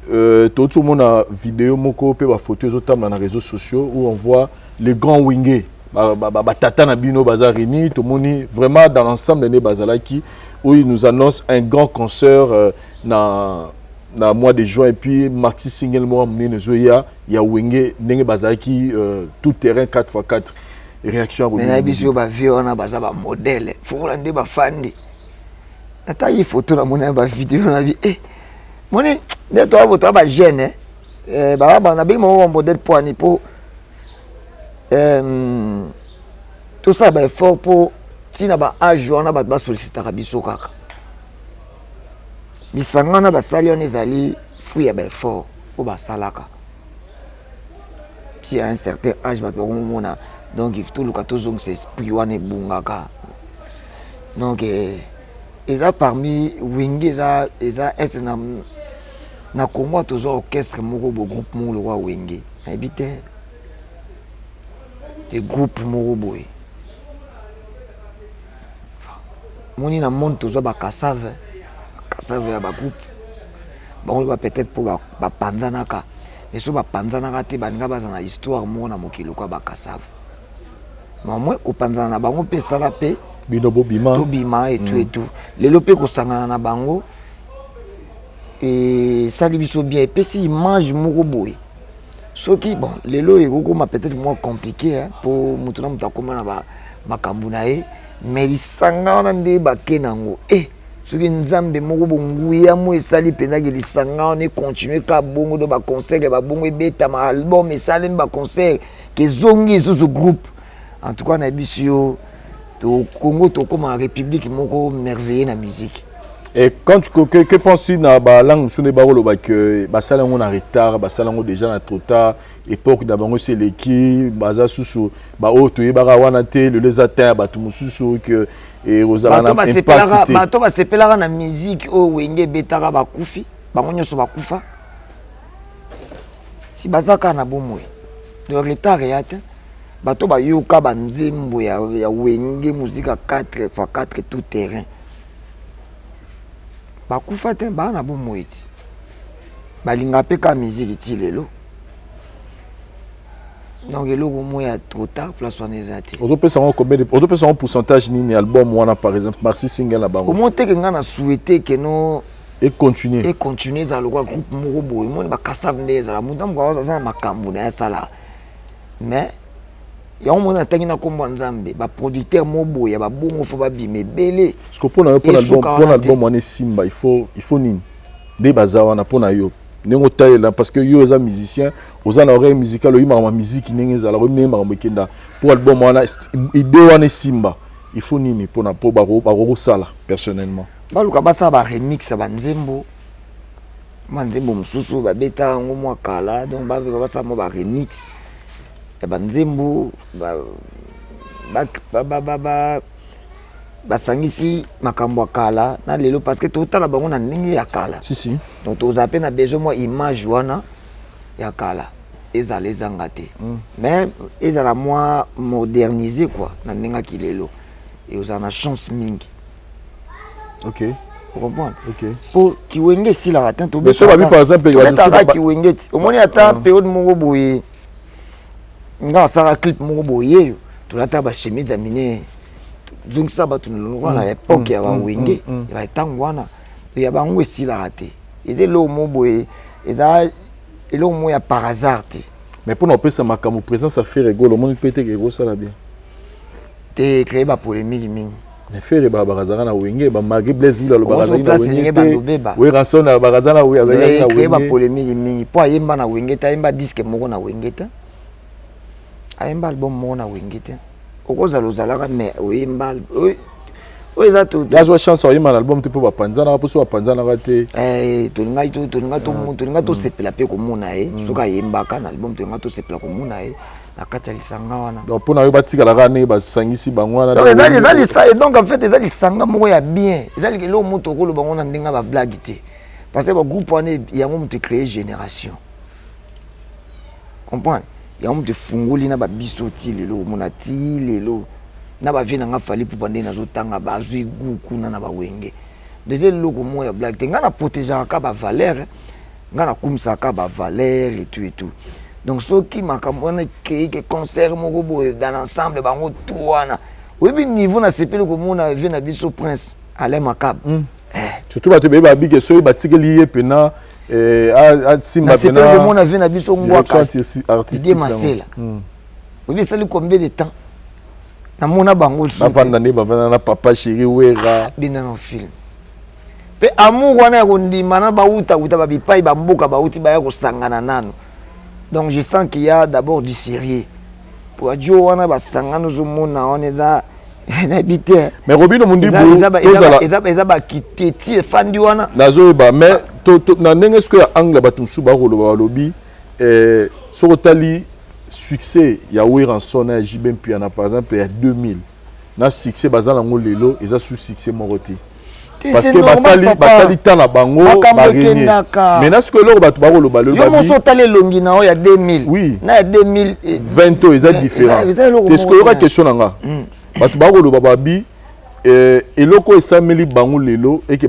tout le monde a vidéo moko pe ba photo ezotambola na réseaux sociaux où on voit le grand Wenge, batata na bino baza réunis. Tomoni vraiment dans l'ensemble nde bazalaki, où il nous annonce un grand concert na mois de juin et puis maxi single moko monene ezoya ya Wenge, ndenge bazalaki tout terrain 4x4. Réaction ya? Na biso bavie wana baza bamodele, fokola nde bafandi. Nataki photo, namoni ya bavideo na bi eh, moni nde toya bo, toya bajeune, baa nabengi bango bamodele poani mpo tosala baeffort, mpo ntina baage wana bato basolicitaka biso kaka. Lisanga na basali wana ezali fruit ya baeffort oyo basalaka ti à un certain âge bato bakomomona. Donc il faut toluka tozongisa esprit wana ebungaka. Donc eza parmi Wenge, eza ese na Congo tozwa orchestre moko bo, groupe moko lokwa Wenge, nayebi te te, groupe moko boye moni na monde. Tozwa bakasave, bakasave ya bagroupe bango ba peut-être mpo bapanzanaka, mais so bapanzanaka te, balinga baza na histoire moko na mokili lokwa bakasave. Mais moins kopanzana na bango mpe esala mpe bino bobima. Tobima etu etu. Lelo mpe kosangana na bango esali biso bien, epesi image moko boye. Soki bon, lelo ekokoma peut-être moins compliqué mpo moto na moto akóma na makambo na ye, mais lisanga wana nde bake nango e, soki Nzambe moko bonguya mo esali mpenzaki lisanga wana econtinue ka bongo, do baconcert ya babongo ebetama, album esalemi, baconcert kezongi lisusu groupe. En tout cas, nayebi yo. To Congo tokóma république moko merveilleux na musique. Et quand tu, que penses-tu na ba langue mosusu nde bakoloba ke basala yango na retard, basala yango déjà na trop tard, époque na bango esi eleki, baza susu baoyo toyebaka wana te, lelo eza temps ya bato mosusu, ke ekozala na impact te? Bato basepelaka na musique oyo Wenge ebetaka bakufi, bango nyonso bakufa, si baza kaka na bomoi. Donc retard eya te. Bato bayoka banzembo ya Wenge Musica 4 x 4 tout terrain bakufa te, baa na bomoi ti balinga mpe ka musique ti lelo. Donc eloko moko ya trop tard, place wana eza te. Ozopesa yango combien, ozopesa yango pourcentage nini, album wana par exemple, maxi single na bango? Omo teke nga na souhaite ke no econtinue. Econtinue, ezala lokola groupe moko boye. Omoni bakasave nde ezala moto moko aza na makambo na ye asala, mais yango moni natangi na nkombo ya Nzambe, baproducteur mo boye ya babongo fo babima ebele. Parce que mpona yo, mpona album wana esimba, il faut nini nde baza wana mpona yo ndenge otalela? Parce que yo oza musicien, oza na oreille musicale, oyi makambo ya musique ndenge ezala, oyebi ndenge makambo ekenda. Mpo album wana, idée wana esimba, il faut nini mpona mpo bakokosala personnellement? Baluka basala baremix ya banzembo, mwa nzembo mosusu babeta yango mwa kala. Donc baluka basala mwa baremix ya banzembo, basangisi makambo ya kala na lelo, parce que totala bango na ndenge ya kala. Si, si. Donc tozala mpe na besoin mwa image wana ya kala ezala, ezanga te, mais ezala mwa modernisé quoi, na ndenge aki lelo ezala na chance mingi. Ocomprendre? Po kiwenge esilaka te. Tobebi par exemple tobetaka kiwenge ti omoni ata période moko boye, nga asalaka clip moko boye yeyo, tolata bachemise ya minene, zongisa bato lokola na époque ya bawenge ya batango wana ya bango. Esilaka te, eza eloko moko boye, eza eloko moko ya par hasard te. Mais mpona kopesa makambo présence ya Ferre Gola, omoni mpe teke ekosala bien? Te, créer bapolémique mingi. Mais Ferre bakazalaka na Wenge, bamalgré Blaise Milo alobaka azalaki na Wenge te, Werrason alobaka aza na azalaki na Wenge. Bapolémique mingi mpo ayemba na Wenge te, ayemba disque moko na Wenge te, ayemba album moko na Wenge te. Okozala ozalaka, mais oyemba oyo eza Azwa chance oyemba na album te mpo bapanzanaka, mpo so bapanzanaka te. Tolinga tosepela mpe komona ye soki ayembaka na album, tolinga tosepela komona ye na kati ya lisanga wana. Donc mpo na yo, batikalaka ndenge basangisi bango wana? Donc eza lisa, donc en fait eza lisanga moko ya bien, eza eloko moto okoloba ngo na ndenge ya bablague te, parce que bagroupe wana yango moto ecréer génération, comprendre? Yango moto efungoli na babiso ti lelo, omona ti lelo na bavie na nga Fally Ipupa nde nazotanga, bazwi gu kuna na bawenge. Déjà eloko moko ya blague te. Ngai na protégeaka ka bavaleur, ngai nakumisaka ka bavaleur et tout et tout. Donc soki makambo wana ekei ke concert moko boye dans l'ensemble bango tout wana, oyebi niveau nasepeli komona vie na biso Prince Alain Makab. Surtout bato ebeye babike soki batikeli ye mpena asimba. Nasepeli komona vie na biso Ngwaka Didier Masela. Oyebi esali combien de temps namona bango? Bavanda nde bavanda na papa chéri Wera. Bina na film mpe amour wana ya kondima na bawutawuta babipai bamboka bauti baya kosangana nano. Donc je sens qu'il y a d'abord du sérieux po adio wana basangana, ozomona wana eza, nayebi te. Mais Robinho Mundibu Eza bakiteti efandi wana. Nazoyeba, mais na ndenge sikoyo ya angle, bato mosusu bakoloba, balobi soki otali succès ya Werrason na ya JB Mpiana par exemple ya 2000 na succès baza nango lelo, eza sous succès moko te, parce que basali temps na bango barenie. Maintenant sikoyo eloko bato bakoloba lelo, yo moso otala elongi na oyo ya 2000 oui na ya 2000 20 oyo eza différent te. Sikoyo yoka question na nga, bato bakoloba babi eloko oyo esameli bango lelo eke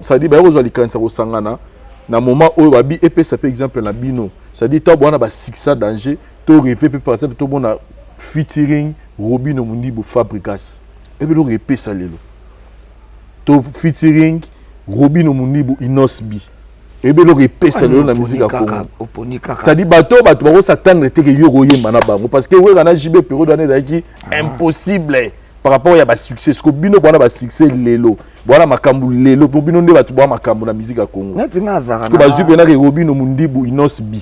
c'est-à-dire baye kozwa likanisa kosangana na moment oyo, babi epesa mpe exemple na bino, c'est-à-dire ntango wana basuccès danger to rêve mpe par exemple tomona featuring Robinho Mundibu Fabregas, ebe eloko epesa lelo to featuring Robinho Mundibu Innoss'B, eyebi eloko epesa lelo na musique ya Congo? C'est-à-dire bato oyo bato bakosatendre te ke yo koyemba na bango, parce que Wera na JB période wana ezalaki impossible par rapport ya basuccès. Siko bino bwana basuccès lelo, bwana makambo lelo, po bino nde bato bwana makambo na musique ya Congo. Neti nga azalaka Siko bazwi mpena ke Robinho Mundibu Innoss'B.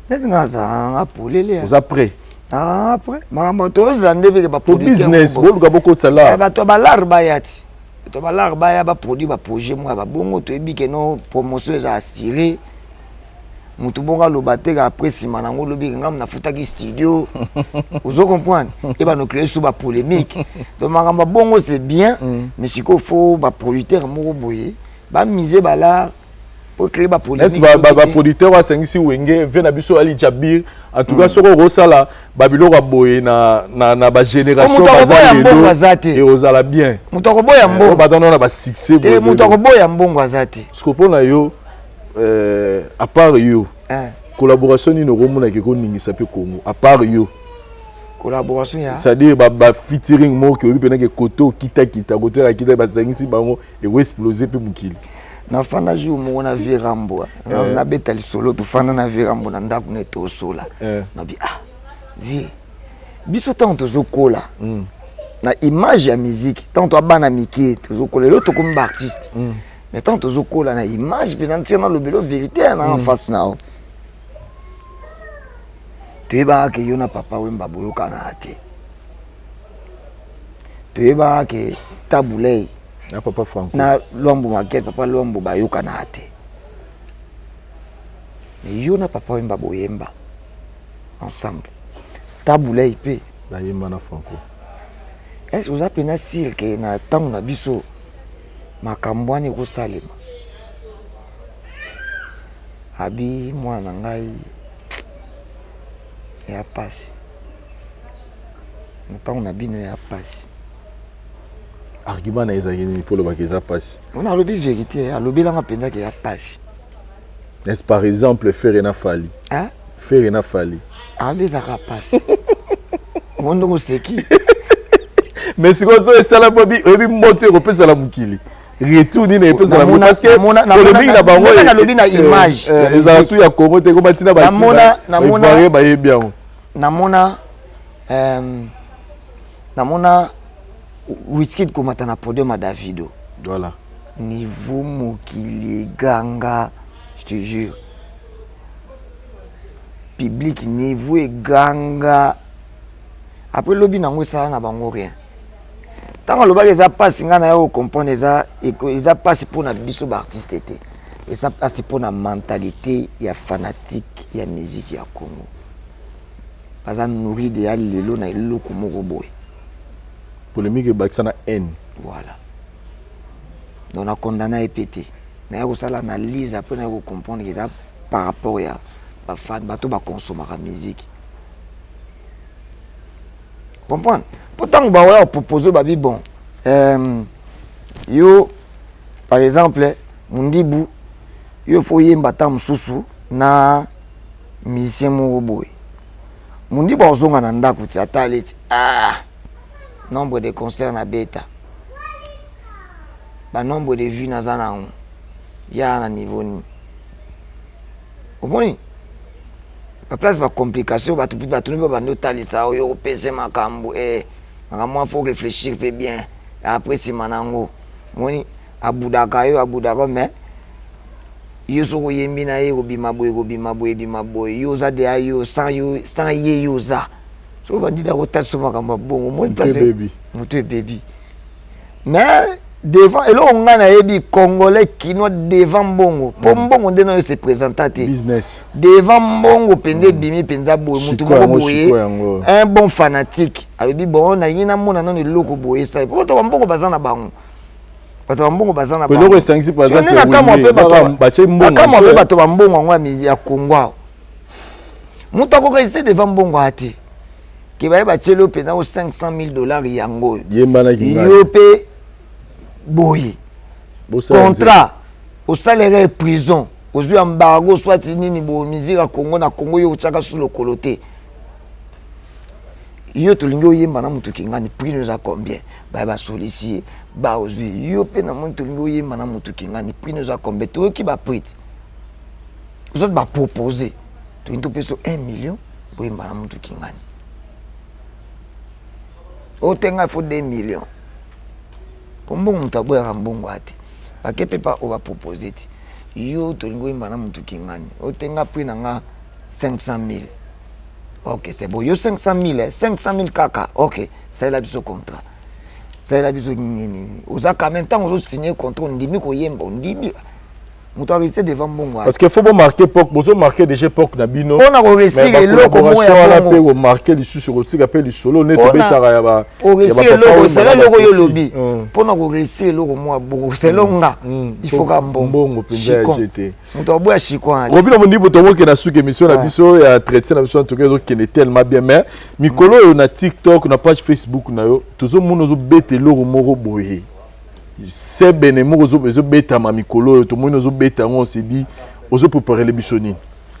Neti nga azalaka nga polele. Oza prêt? Ah, après makambo tozela nde peke po business boluka bokotisa la eh, bato ya balare baya ti bato ya balare baya baproduit baprojet moko ya babongo toyebi ke no promotion eza assuré motu bongo aloba te ka après nsima nango olobi ke ngambo nafutaki studio ozo comprendre e banocree so bapolémique donc makambo ya bongo c'est bien mm. mais sikoyo fo baproducteur moko boye bamise balare po créer ba polémique ba ba producteur asangisi wenge ve na biso Ali Jabir en tout cas mm. soko okosala ba biloko ya boye na na na ba génération baza lelo et ozala bien moto akoboya eh, mbongo baza na ba succès boye moto akoboya mbongo aza te siko pona yo euh, à part yo eh. collaboration nini okomonaka ekoningisa mpe Congo à part yo collaboration ya c'est-à-dire ba, ba featuring moko oyebi mpenake kote okitakita kote akita basangisi bango eko explose mpe mokili nafanda jour moko na vie rambo eh. nabeta lisolo tofanda na vie rambo na ndako na tosola eh. nabi ah vie biso ntango tozokola mm. na image ya musique ntango toa bana mike tozokola lelo tokomi baartiste mm. mais ntango tozokola na image mpenza ntina nalobelo vérité na mm. face na yo toyebaka ke yo na papa wemba boyokanaka te toyebaka ke tabulei na papa Franco na Luambo Makiadi papa Luambo bayokanaka te mais yo na papa Wemba boyemba ensemble Tabu Ley mpe bayemba na Franco est ce oza mpena sire ke na ntango na biso makambo wana ekosalema abi mwana na ngai ya pasi na ntango na bino ya pasi argument na ye ezalaki nini mpo olobaka eza mpasi ona alobi vérité alobelanga mpenza ke ya mpasi n'est-ce par exemple Ferre na Fally hein? Ferre na Fally alobi ezalaka mpasi ngo ndongo oseki mais sikoyo so esala bobi oyebi moto ekopesa na mokili retour nini epesa na parce que polémique na bango nalobi na image ezala su ya Congo te ekoma ntina ba bayebi yango namona namona Wizkid komata na podium ya Davido. Voilà. Niveau mokili eganga, je te jure. Public niveau eganga. Après lobi nango esala na bango rien. Ntango alobaki eza mpasi ngai na yo comprendre eza eza mpasi mpo na biso baartiste te. Eza mpasi mpo na mentalité ya fanatique ya musique ya Congo. Baza nourri deya lelo na eloko moko boye. Polémique ebakisa na haine. Voilà. Donc na condamna ye mpe te. Naya kosala analyse après naya kocomprendre que eza par rapport ya bafan bato bakonsomaka musique. Comprendre? Mpo ntango baoya kopropose babi bon euh, yo par exemple Mundibu yo fo oyemba ata mosusu na musicien moko boye Mundibu akozonga na ndako ti atali ti ah nombre de concert na beta ba nombre de vues naza nango ya na niveau nini omoni baplace bacomplication bato mpe bato mpe babandi otalisa oyo opese makambo eh, makambo wana faut réfléchir mpe bien après nsima na yango omoni abudaka yo abudaka mais yo soki oyembi na ye ekobima boye ekobima boye ebima boye yo oza deya yo sans yo sans ye yo oza soki obandi na kotalisa makambo ya bongo omoni place moto ebebi mais devant eloko ngai nayebi congolais kinois devant mbongo mpo mm. mbongo nde nayo se présenta te business devant mbongo mpenza mm. ebimi mpenza boye motu moko boye un bon fanatique alobi bon nalingi namona nano eloko boye esali mpo bato bambongo baza na bango bato ya mbongo baza na eloko esangisi par exemple nakamwa mpe bato ba mbongo yango ya Congo awa moto akoka resiste devant mbongo aya te ke baye batieli yo mpenza o 500 000 dollars yango oyo yo mpe boye contrat osalaka prison ozwi embargo soit nini boye musique ya Congo na Congo yo otyaka su lokolo te yo tolingi oyemba na motu kingani prix no eza combien baye basolisi ye ba ozwi yo mpe namoni tolingi oyemba na motu kingani prix no eza combien toyoki baprix ti ozoti bapropose tolingi topesa 1 million boyemba na motu kingani otenga fo 2 million po mbongo moto aboyaka mbongo ate bake mpe pa oyo bapropose ti yo tolingi oyemba na motu kingani otenga prix na nga 500 000. Ok, c'est bon, yo 500 000, 500 000 kaka. Ok, salela biso contrat, salela biso nini nini. Oza quand même, ntango ozosigne contrat, ondimi koyemba, ondimi moto aresiste devant mbongo. Parce que faut bomarquer époque, bozomarquer déjà époque na bino. Mpona koréussir eloko moko ya wana mpe komarquer lisusu, kotika mpe lisolo nde tobetaka ya ba koréussir eloko, selo eloko oyo olobi, mpona koréussir eloko moko ya bongo, selo nga, il faut ka mbongo. Mbongo mpenza ya jete. Moto aboya chikon. Robino Mondibo, tokokende na suki émission na biso ya entretien na biso. En tout cas, ezokende tellement bien, mais mikolo oyo na TikTok, na page Facebook na yo, tozomona ozobeta eloko moko boye, sebene moko ezobetama mikolo oyo. Tomoni ozobeta yango, on se dit ozopréparele biso nini?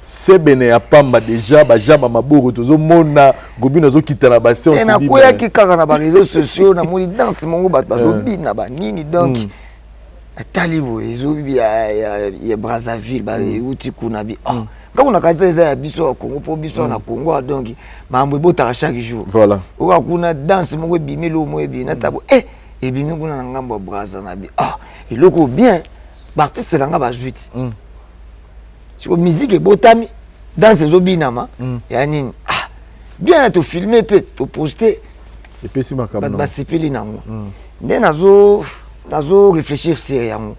Sebene ya pamba déjà, bajamba maboko, tozomona Gobino azokita na base. Nakweyaki kaka na baréseaux sociaux, namoni danse moko, bato bazobina banini. Donc natali boye, ezobi ya Brazzaville, euti kuna. Bi kaka na kanisa eza ya biso ya Congo, mpo biso na Congo, donc makambo ebotaka chaque jour. Oka kuna danse moko ebimi, eloko moko ebimi, natabo e ebimi kuna na ngambo ya Braza. Na bi ah, eloko bien, baartiste na nga bazwi ti siko musique ebotami, danse ezobinama ya nini. Ah bien, tofilme mpe toposte. Epesi makambo. Bato basepeli nango. Nde nazo réfléchir sur yango,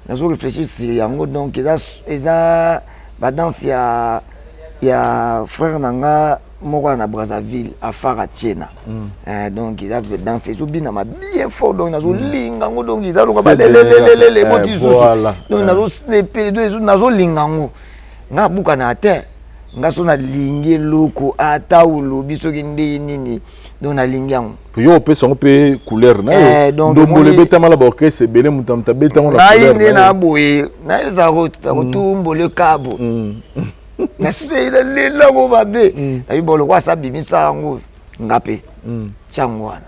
nazo réfléchir sur yango. Donc eza badanse ya frère na nga moko na Brazzaville, Afara Tiena. Donc eza danse ezobinama bien fort, donc nazolinga yango. Donc eza loka balelelelele eboti lisusu, donc nazolinga yango. Nga nabukana te, nga so nalingi eloko, ata olobi soki ndenge nini, donc nalingi yango. Yo opesa yango mpe couleur na yo. Ndombolo ebetama na baorchestre ebele, moto moto abeta yango na ngai nde na boye nayezaka kotumbolo kabo nasei, nalela mabe. Nayebi bo lokola asa abimisa yango, nga mpe tiango wana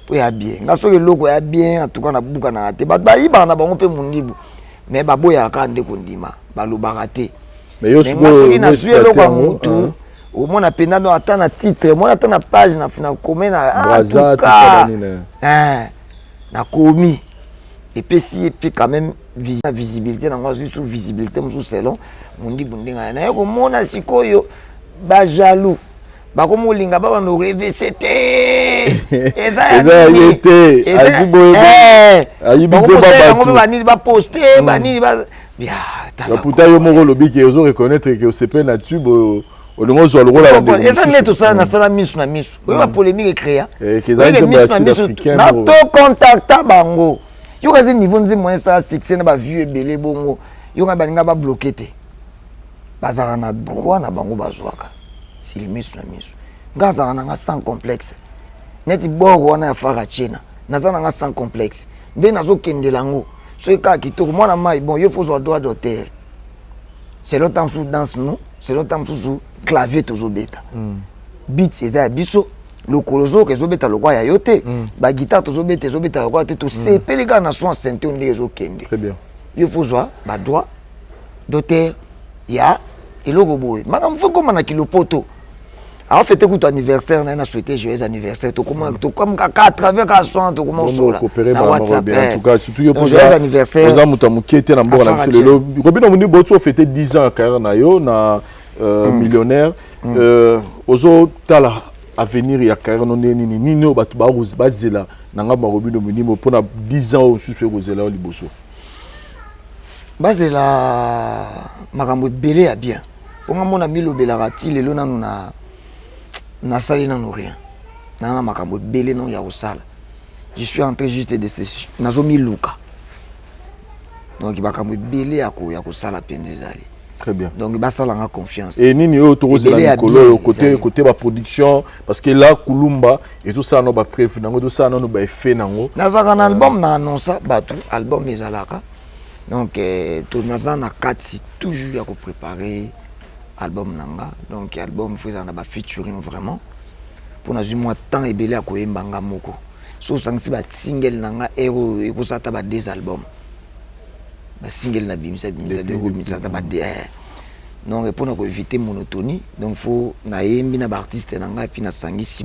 mpo ya bien. Nga soki eloko ya bien, en tout cas nabukanaka te. Bato bayibaka na bango mpe mondibu, mais baboyaka kaka nde kondima, balobaka te. Mais soki nazwi eloko ya motu, omona mpenza no, ata na titre, omona ata na page nakome na nakomi, epesi ye mpe quand même visibilité nango, azwi su visibilité mosusu selon mondibu. Ndenge naye komona sikoyo, bajaloux bakomi kolinga babanda korevese te. Eza ya ye te, azwi boye, ayibi nzembo. Yango mpe banini baposte banini. Pourtant yo moko olobi ke ozo reconnaître ke osepe na tube, olingi ozwa lokola. Eza nde tosala, nasala miso na miso oyo bapolémique ecréa. Na tocontacta bango, yoka eza niveau nzembo esala succès na bavue ebele bongo, yoka balinga babloquer te, bazalaka na droit na bango, bazwaka sili miso na miso. Nga azalaka nanga sans complexe, neti bor wana ya Fara Tiena, naza nanga sans complexe nde nazokendela yango. Soki kaka kitoko, mwana mai, bon, yo faut ozwa droit d'auteur selon ntango mosusu danse no, selon ntango mosusu clavier tozobeta, beat eza ya biso, lokolo ozoyoka ezobeta lokwa ya yo te, baguitare tozobeta ezobeta lokwa te, tosepeli kaka na son synthé ndenge ezokende. Yo faut ozwa badroit d'auteur ya eloko boye. Makambo faut ekóma na kilopoto. Aofete kutu anniversaire na ye, na souhaité joyeux anniversaire. Tokoma kaka à travers kaka son, tokoma osola na WhatsApp. En tout cas, surtout yo joyeux anniversaire. Oza moto ya moke te na mboka na biso lelo. Robino Mondi, boti ofete 10 ans ya carrière na yo na millionnaire, ozotala avenir ya carrière no ndenge nini? Nini oyo bato bazela na ngambo ya Robino Mondimbo mpona 10 ans oyo mosusu ekozela yo liboso? Bazela makambo ebele ya bien, mponga mona milobelaka ti lelo nanu na nasali nanu rien, naa na makambo ebele nanu ya kosala. Je suis en train juste de nazomiluka, donc makambo ebele ya kosala mpenza ezali. Très bien. Donc basalanga confiance. Et nini oyo tokozela mikolo oyo côté baproduction? Parce que là, Kulumba ezosala nano bapreuve nango, ezosala nano baeffet nango. Nazalaka na album, na annonça bato album ezalaka. Donc to naza na kati toujours ya kopréparer album na nga. Donc album faut ezala na bafeaturing vraiment, mpo nazwi mwa temps ebele ya koyemba nga moko. So osangisi basingle na nga, ere oyo ekosala ata ba deux albums. Basingle na bimisa bimisa, ekobimisa ata ba donc mpona koéviter monotonie, donc faut nayembi na baartiste na ngai, puis nasangisi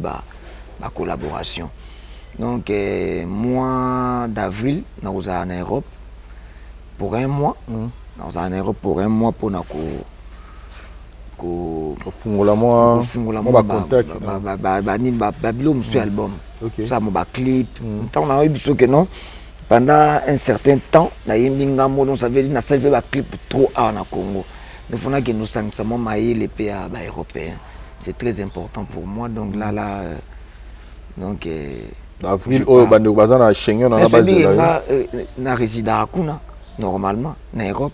bacollaboration. Donc mois d'avril nakozala na Europe pour un mois. Nakozala na Europe pour un mois mpona ko Kofungola mwa kofungola mwa bacontact. Banini, babilo mosusu ya album, osala mo baclip. Ntango nayebi biso ke non, pendant un certain temps nayembi ngambo, donc ça veut dire nasali mpe baclip trop awa na Congo, mais faut nakende osangisa mwa mayele mpe ya baeuropéen. C'est très important pour moi. Donc là là donc Avril oyo, bandeko baza na Schengen wana bazela. Nga na résidaka kuna normalement na Europe.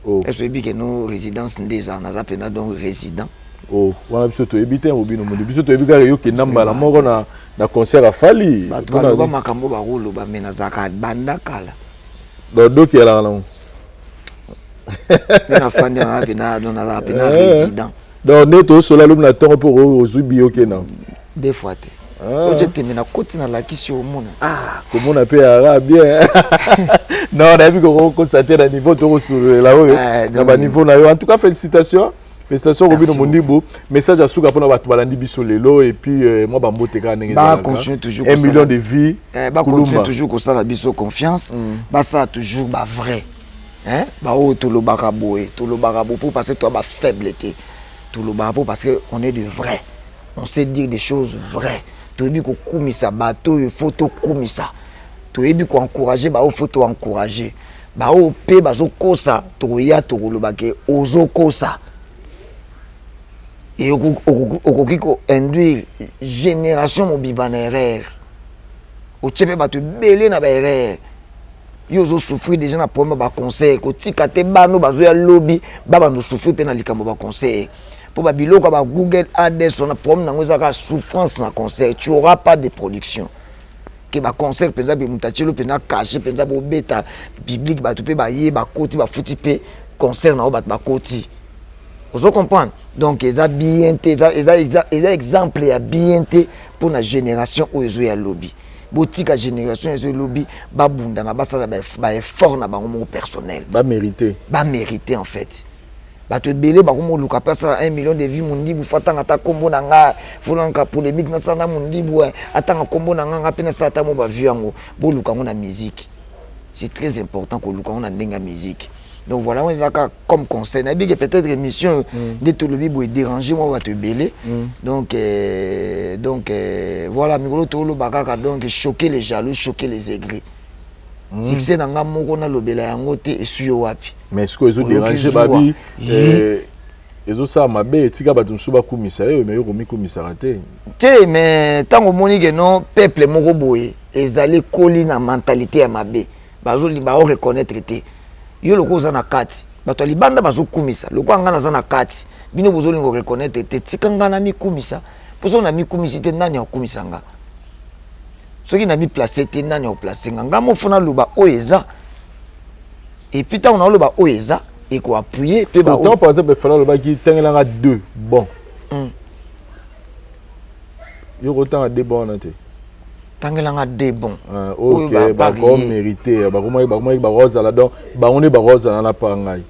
Oh. Est oyebi ke no résidence nde ezala, naza mpenza donc résident. Oh, wana biso toyebi te. Robinho Mundibu, biso toyebi kaka yo okenda mbala moko na concert ya Fally. Bato baloba makambo bakoloba, me nazalaka banda kala. Donc doki elaka nango. Nde nafandi wana mpenza, donc nazalaka mpenza résident. Donc nde tosola lobi na ntongo mpo ozwi biye, okenda. Deux fois te. Soki tembe nakoti, nalakisi, omona. Ah, komona mpe yaka bien. Non, nayebi kokokosa te na niveau tokosololela oyo na baniveau na yo. En tout cas, félicitations, félicitations, Robinho Mundibu. Message ya suka mpona bato balandi biso lelo et puis mwa bambote kaka ndenge. Bacontinue toujours. 1 million de vues. Bacontinue toujours kosala biso confiance, basala toujours bavrai baoyo tolobaka boye. Tolobaka boye mpo parce que toya bafaible te. Tolobaka mpo parce que on est de vrai, on sait dire des choses vraies. Toyebi kokumisa bato oyo faut tokumisa, toyebi koencourage baoyo faut toencourage. Baoyo mpe bazokosa, tokoya tokoloba ke ozokosa e okoki koinduire génération mobimba na erreur, otie mpe bato ebele na baerreur. Yo ozosouffrir déjà na problème ya baconcert, kotika te bano bazoya lobi babanda osouffrir mpe na likambo ya baconcert, mpo babiloko ya bagoogle ads wana, problème nango eza kaka souffrance na concert. Tu auras pas de production ke baconcert mpenza mpe moto atielo mpenza cachet mpenza, bobeta public, bato mpe baye, bakoti, bafuti mpe concert na yo, bato bakoti, ozo comprendre. Donc eza bien te, eza exemple ya bien te mpo na génération oyo ezoya lobi. Botika génération ezo elobi babundana, basala baeffort na bango moko personnel. Bamérité. Bamérité en fait. Bato ebele bakomoluka mpe asala 1 million de vues. Mundibu faut atanga ata nkombo na nga, faut nanka polémique nasala na Mundibu, atanga nkombo na nga, nga mpe nasala ata mo bavues yango. Boluka yango na musique, c'est très important koluka yango na ndenge ya musique. Donc voilà, on ezalaka comme conseil. Nayebi ke peut-être émission nde tolobi boye déranger mwa bato ebele. Donc voilà, mikolo toloba kaka, donc choquer les jaloux, choquer les aigris. Succès na nga moko nalobela yango te, esui yo wapi? Mais sikoyo ezodérange babi, ezosala mabe. Etika bato mosusu bakumisa yo, mais yo komikumisaka te. Te, mais ntango omoni ke non, peuple moko boye ezali ekoli na mentalité ya mabe, bao reconnaître te yo lokola oza na kati. Bato ya libanda bazokumisa lokola ngai naza na kati, bino bozolinga oreconnaître te. Tika ngai na mikumisa, mpo soki na mikumisi te, nani akokumisa nga? Soki na miplace te, nani akoplace nga? Nga mofo naloba oyo eza, et puis ntango naoloba oyo eza, ekoappuye mpe. Pourtant, par exemple, Fally alobaki: "Tangelanga deux bon." Yo kotanga deux bon wana te? Tangelanga deux bon. Ok, bakomérite, bakomaki, bakozala, donc bango nde bakozala na pa ngai.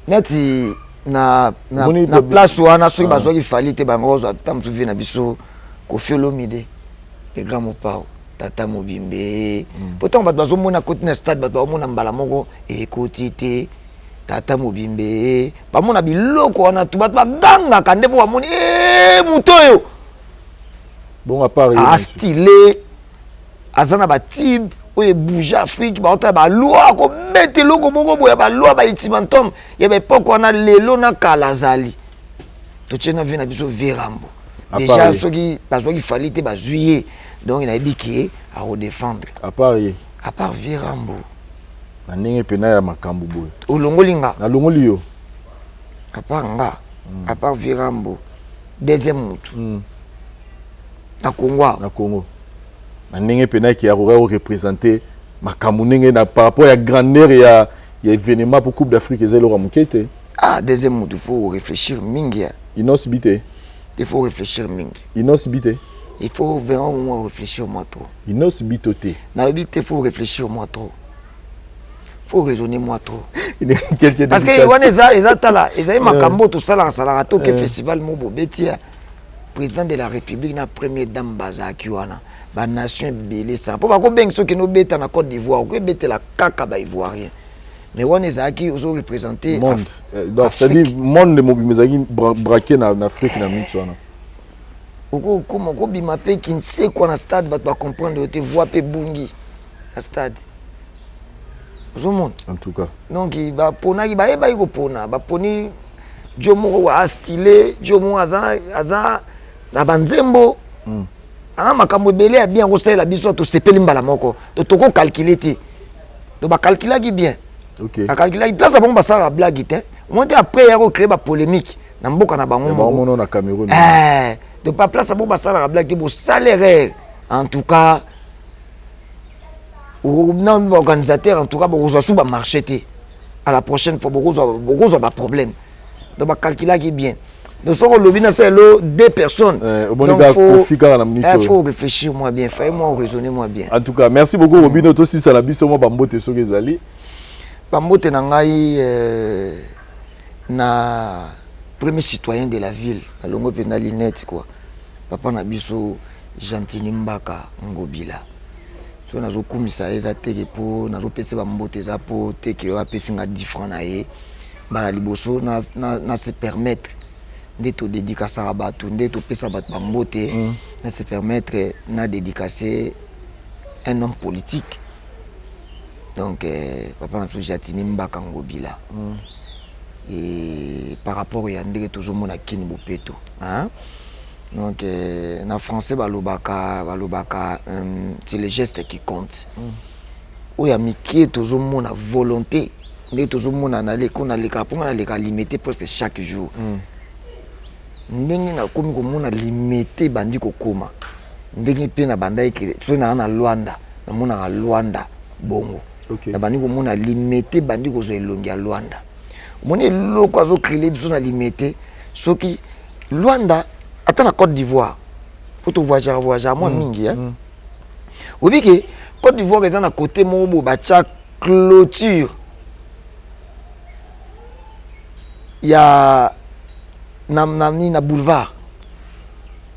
Neti na place wana, soki bazwaki Fally te, bango kozwa ta mosusu vie na biso Koffi Olomide, le grand Mopao, tata mobimbe. Po ntango bato bazomona koti na stade, bato baomona mbala moko ekoti te, tata mobimbe, bamona biloko wana tu, bato bagangaka nde mpo bamoni moto oyo. Bongo à part? Astyle aza na batube oyo ebouge Afrique, baotala baloi kobeta eloko moko boye, baloi baultimatum ya baépoque wana. Lelo na kala azali totie na vie na biso Virambo déjà. Soki bazwaki Fally te, bazwi ye, donc nayebi ke akodéfendre. À part ye? À part Virambo. Na ndenge mpena ya makambo boye. Olongoli nga. Nalongoli yo. À part nga, à part Virambo, deuxième mutu na Congo awa? Na Congo, na ndenge mpena eke akoka koreprésente makambo ndenge na par rapport ya grandeur ya événement, po Coupe d'Afrique eza eloko ya moke te. Ah, deuxième mutu, faut réfléchir mingi. Innoss'B te? Il faut réfléchir mingi. Innoss'B te? Il faut vraiment moi réfléchir moi trop. Innoss'B to te? Nalobi te, faut réfléchir moi trop, faut raisonner moi trop. Quelque Parce que wana eza tala, ezali makambo oyo tosalaka salaka te. Oke festival mo bobeti ya président de la République na première dame, bazalaki wana, banation ebele esala mpo bakobengi. Soki okende obeta na Côte d'Ivoire, okoebetela kaka baivoirien. Mais wana ezalaki ozo représenter monde. Donc c'est-à-dire monde mobimba ezalaki braqué na Afrique na minute wana. Okokoma okobima mpe kinsekwa na stade, bato bacomprendre yo te, voix mpe ebungi na stade, ozomona. En tout cas. Donc baponaki, bayebaki kopona, baponi dio moko astyle, dio moko aza na banzembo, aza makambo ebele ya bien kosalela biso. Tosepeli mbala moko, to tokocalculer te. To bacalculaki bien. Bacalculaki place ya bango, basalaka blague te. Omoni te, après ya kocréer bapolémique na mboka na bango moko. Bango na Cameroun. Eh, donc ba place bango basalaka blague te. Bosala erreur en tout cas na baorganisateur. En tout cas bokozwa su bamarché te. À la prochaine fois bokozwa baproblème. Donc bacalculaki bien. Donc soki olobi na sala deux personnes, donc faut, faut réfléchir moi bien, faut moi raisonner moi bien. En tout cas, merci beaucoup, Robino. Tosisa na biso mwa bambote soki ezali. Bambote na ngai na premier citoyen de la ville, alongo mpenza linete quoi, papa na biso Gentini Mbaka Ngobila. So nazokumisa ye, eza teke mpo nazopesa bambote, eza mpo teke oyo apesi nga 10 franc na ye mbala liboso na se permettre nde todédicasaka bato, nde topesa bato bambote, na se permettre na dédicacer un homme politique. Donc papa na biso Gentini Mbaka Ngobila, et par rapport ya ndenge tozomona Kini bopeto, hein? Donc na français balobaka c'est le geste qui compte. Oyo ya mike tozomona volonté ndenge tozomona naleka, naleka mponga, naleka Limete presque chaque jour. Ndenge nakomi komona Limete ebandi kokóma ndenge mpe na bandaki, soki naa na Lwanda, namonaka Lwanda bongo. Nabandi komona Limete ebandi kozwa elongi ya Lwanda. Omoni eloko azocréer biso na Limete, soki Lwanda, ata na Côte d'Ivoire, po tovoyageaka voyageaka mwa mingi, eh? Oyebi ke Côte d'Ivoire eza na côté moko boye batya clôture ya na nini, na boulevard,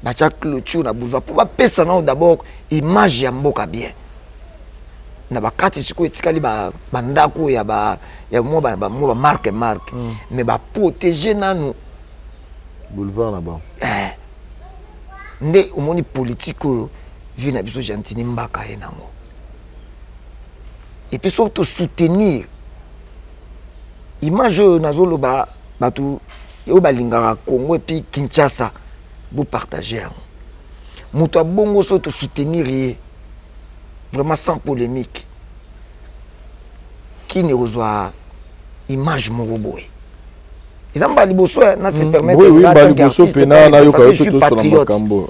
batya clôture na boulevard mpo bapesa nano d'abord image ya mboka bien. Na bakati sikoyo etikali bandako ya ba ya mwa mwa bamarque marque, mais baprotege nanu boulevard na bango. Eh. Nde omoni politique oyo vie na biso Gentini Mbaka ye nango, et puis soki tosoutenir image oyo nazoloba, bato oyo balingaka Congo et puis Kinshasa, bopartage yango. Moto abongo, soki tosoutenir ye vraiment sans polémique, kini ekozwa image moko boye. Eza mbala liboso na se permettre. Oui, mbala liboso mpena nayoka yo mpe tosola makambo.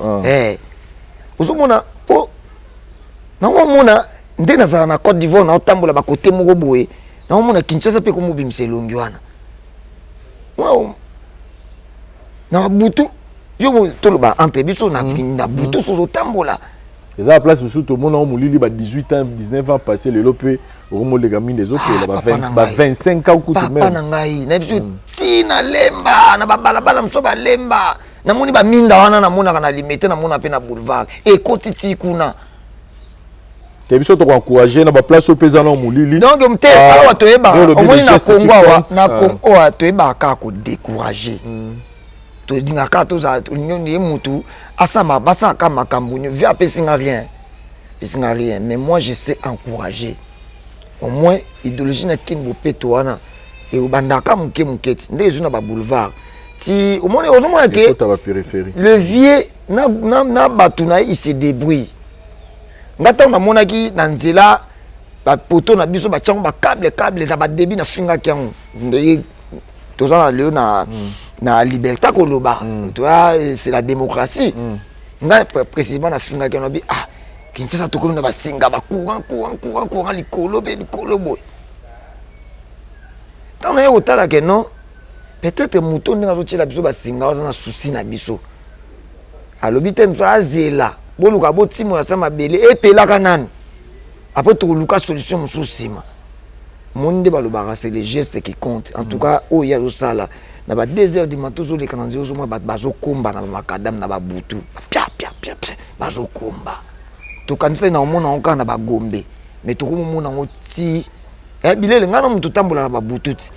Ozomona mpo naomona nde nazala na Côte d'Ivoire, naotambola bakote moko boye, naomona Kinshasa mpe komobimisa elongi wana na babutu. Yo toloba entre biso na butu sozo otambola. Eza na place mosusu tomona o molili ba 18 ans, 19 ans passé. Lelo mpe okomoleka mingi, ezopela ba 25 ans kutu. Papa na ngai, na biso ntina Lemba, na babalabala mosusu balemba, namoni baminda wana namonaka na Limete, namona mpe na boulevard ekoti ti kuna. Te, biso tokoencourage na baplace oyo mpe eza na molili. Donc te, awa toyebaka, omoni na Congo awa, na Congo awa toyebaka kaka kodécourage. Tolingaka kaka tozala ye mutu asama, basalaka makambo vi apesi nga rien, apesi nga rien. Mais moi je sais encourager au moins idéologie na Kini bopeto wana ebandaka moke moke ti nde ezwi na baboulevard ti omoni, ozomona ke le vieux na bato na ye, il se débrouille. Nga ntango namonaki na nzela bapoto na biso batiango bacable cable na badebi, nafingaki yango. Ndenge toza na lelo na liberté koloba, toya, c'est la démocratie. Ngai précisément nafingaki yango, bi ah, Kinshasa tokomi na basinga bacourant, courant, courant, courant likolo mpe likolo boye. Ntango naye kotala ke non, peut-être moto ndenge azotiela biso basinga aza na souci na biso, alobi te mosu azela, boluka botimola sa mabele epelaka nani, après tokoluka solution mosusu nsima. Moni nde balobaka c'est le geste qui compte. En tout cas oyo ye azosala na ba 2 heures du matin, ozoleka na nzela, ozomona bato bazokomba na bamakadame na babutu, pia pia pia pia, bazokomba. Tokanisaki na omona yango kaka na Bagombe, mais tokomomona yango ti Eh, bilele ngai na moto otambola na babutu ti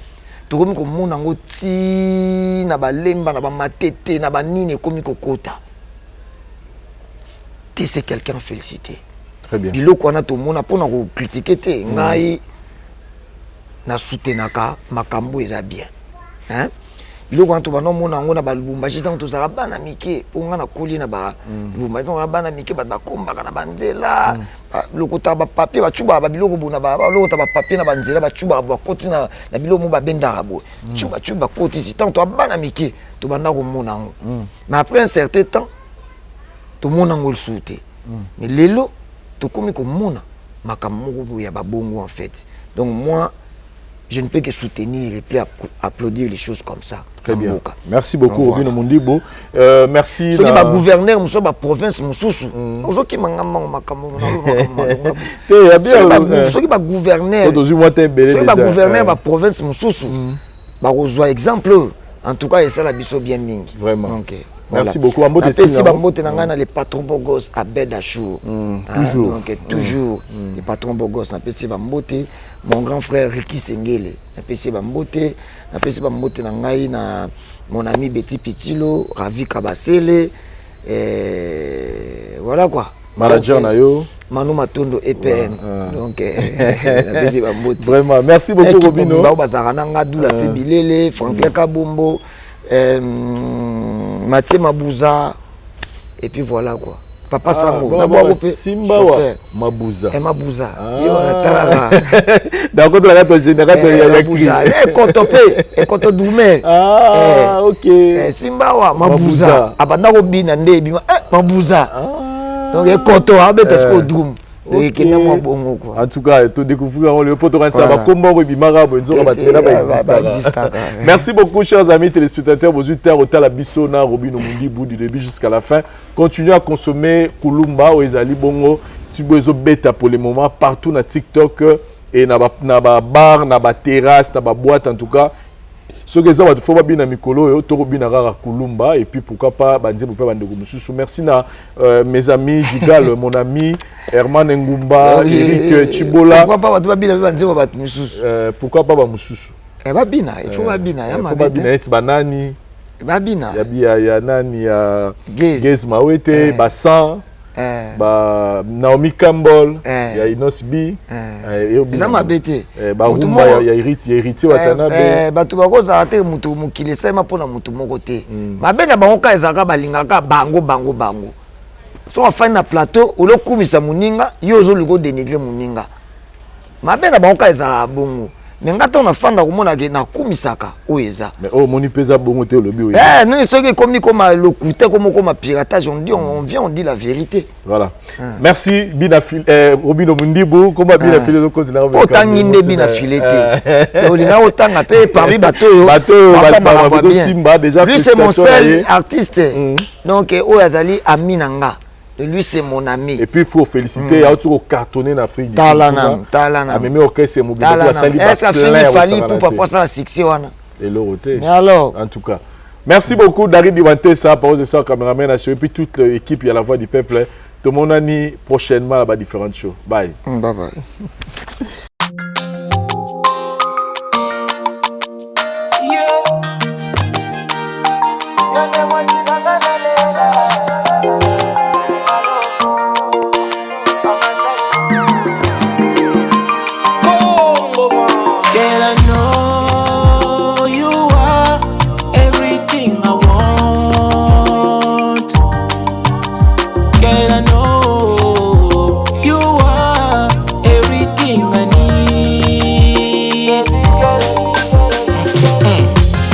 tokomi komona yango ti na balemba na bamatete na banini ekomi kokota te. C'est quelqu'un félicité. Très bien. Biloko wana tomona mpona kokritike te. Ngai nasoutenaka makambo eza bien, hein? Biloko wana tobanda omona yango na balubumbashi ntango tozalaka bana mike, mpo nga nakoli na balubumbashi. Ntango na bana mike, bato bakombaka na banzela, balokotaka bapapier, bacubaka babiloko boye, balokota bapapier na banzela, bacubaka, bakoti na biloko mo babendaka boye, cuba cuba, bakotisi. Ntango toa bana mike, tobanda komona yango, mais après un certain temps tomona yango lisusu te. Mais lelo tokomi komona makambo moko boye ya babongo en fait. Donc moi, je ne peux que soutenir et puis applaudir les choses comme ça. Très bien. Mboka. Merci beaucoup, Donc, Robino voilà. Mundibo. Merci. Soki bagouverneur mosusu, baprovince mosusu, ozokima nga mbango makambo naloba. Te, ya bien. Soki bagouverneur Tozwi mwa te ebele soki déjà. Bagouverneur baprovince mosusu bakozwa exemple oyo, en tout cas esala biso bien mingi. Vraiment. Donc, Merci beaucoup. Bambote napesi Singa. bambote na ngai na le patron bogos Abed Achour. Ah, toujours. Donc toujours le patron bogos, napesi bambote. Mon grand frère Ricky Sengele, napesi bambote. Napesi bambote na ngai na mon ami Betty Pitilo, Ravi Kabasele, voilà quoi. Manager Donc, na yo. Manu Matondo EPM. Donc napesi bambote. Vraiment. Merci beaucoup, Équipe Robino. mobimba oyo bazalaka na nga, Dula Se Bilele, Franklin Kabombo, Mathieu Mabuza, et puis voilà quoi, papa Sango. Bon, nabwako bon, mpe Simba wa chauffeur. Mabuza. Eh, Mabuza ye wana talaka. D'accord, la carte générale ya Mabuza ekoto mpe ekoto dume. Ah, ok. Simba wa Mabuza. Mabuza. Abanda kobina nde ebima Mabuza. Donc ekoto abeta sikoyo drum. Ekenda mwa bongo quoi. En tout cas, to découvrir yango lelo po tokanisa bakombo oyo ebimaka boye, nzoka bato ena baexistaka. Baexistaka. Merci beaucoup, chers amis téléspectateurs. Bozwi terre otala biso na Robino Mundibu du début jusqu'à la fin. Continuez à consommer Kulumba oyo ezali bongo tibo ezobeta pour le moment partout na TikTok et na babar, na baterrasse, na baboîte. En tout cas, soki eza bato fo babina mikolo oyo, tokobina kaka Kulumba, et puis pourquoi pas banzembo mpe bandeko mosusu. Merci na mes amis Gigal, mon ami Herman Ngumba, Eric Chibola. Pourquoi pas bato babina mpe banzembo bato misusu? Pourquoi pas bamosusu? Eh, babina, il faut babina ya faut mabe babina te. neti banani? Babina. Ya nani, ya Gaze. Gaz Mawete, Basan, ba Naomi Campbell, ya Inos B. Eza mabe te. Barumba ya Héritier Watanabe. Bato bakozala te, motu mokili esalema mpona motu moko te. Mabe na bango kaka ezalaka balingaka bango bango bango. So afandi na plateau, olokumisa moninga, yo ozoluka odénigre moninga. Mabe na bango kaka ezalaka bongo. Me nga ntango nafanda komonake nakumisaka oyo eza. Mais oyo omoni mpe eza bongo te, olobi oyo. Eh, nini, soki ekomi koma lokuta, ekomi koma piratage, on dit, on vient, on dit la vérité. Voilà. Merci Bina Fil Robino Mundibu, comment Bina File zo Po otangi nde bina file te, olinga otanga mpe parmi bato oyo. Bato oyo basala makambo ya bien. Simba déjà. Lui, c'est mon félicitations na seul ye. artiste donc oyo azali ami na nga. Lui, c'est mon ami. Et puis il faut féliciter, ya auti ko cartonner na Afrique du Sud. Tala kuna. nanu, tala nanu. Amemi orchestre mobimba Tala po asali nanu. Est-ce ba afini plein ya Fally kosakana Ipupa te. po asala succès wana? Eloko te. Mais alors? En tout cas, merci beaucoup Dari Diwantesa, Parole de ça, cameraman et puis toute l'équipe, il y a la voix du peuple. Tout le monde prochainement là-bas différentes shows. Bye. Bye bye. Yeah. Girl, I know you are everything I want. Girl, I know you are everything I need.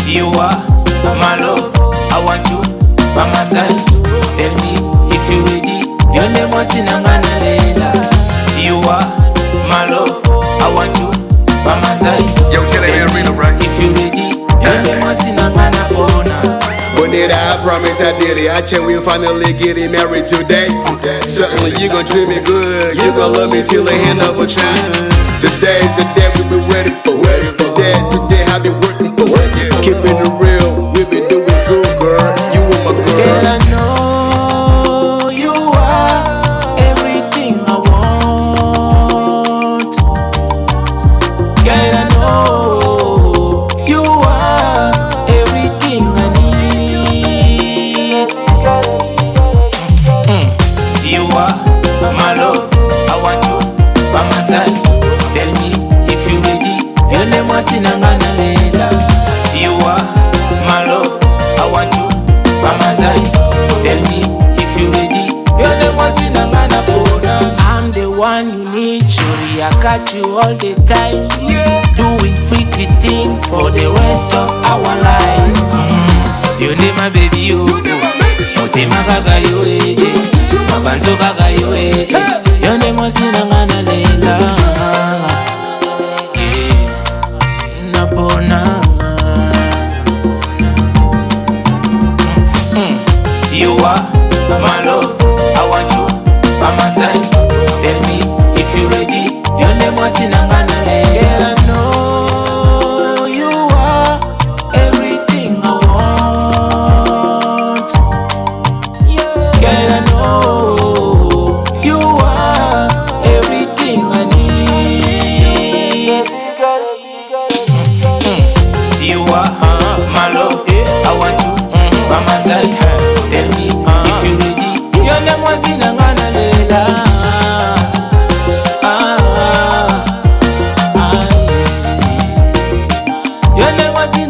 You are my love. I want you by my side. Tell me if you ready. Your name was in lela. You are my love. I want you by my side. Yo, chill Tell out, me Reno, right? if you ready. Your name was in pona. But did I promise I did it? I check we finally getting married today. Certainly you gon' treat me good. You gon' love me till the end of a time. Today's the day we been ready for. Today, today I been working for. Keeping it real, we been doing good, girl. You and my girl. Girl, I know you are everything I want. got you all the time. Doing freaky things for the rest of our lives. You name my baby, you. Motema kaka yo, eh, eh. Mabanzo kaka yo, eh, eh. Yo nde mwasi na nga nalela. Yeah. Napona. You are my love, I want you by my side. Tell me if you ready. Your name was in Girl, I know you are everything I want. Girl, I know you are everything I need. You are my love, I want you by my side. Tell me if you ready. Your name was in lela. Ah, ah, yeah. Your name was in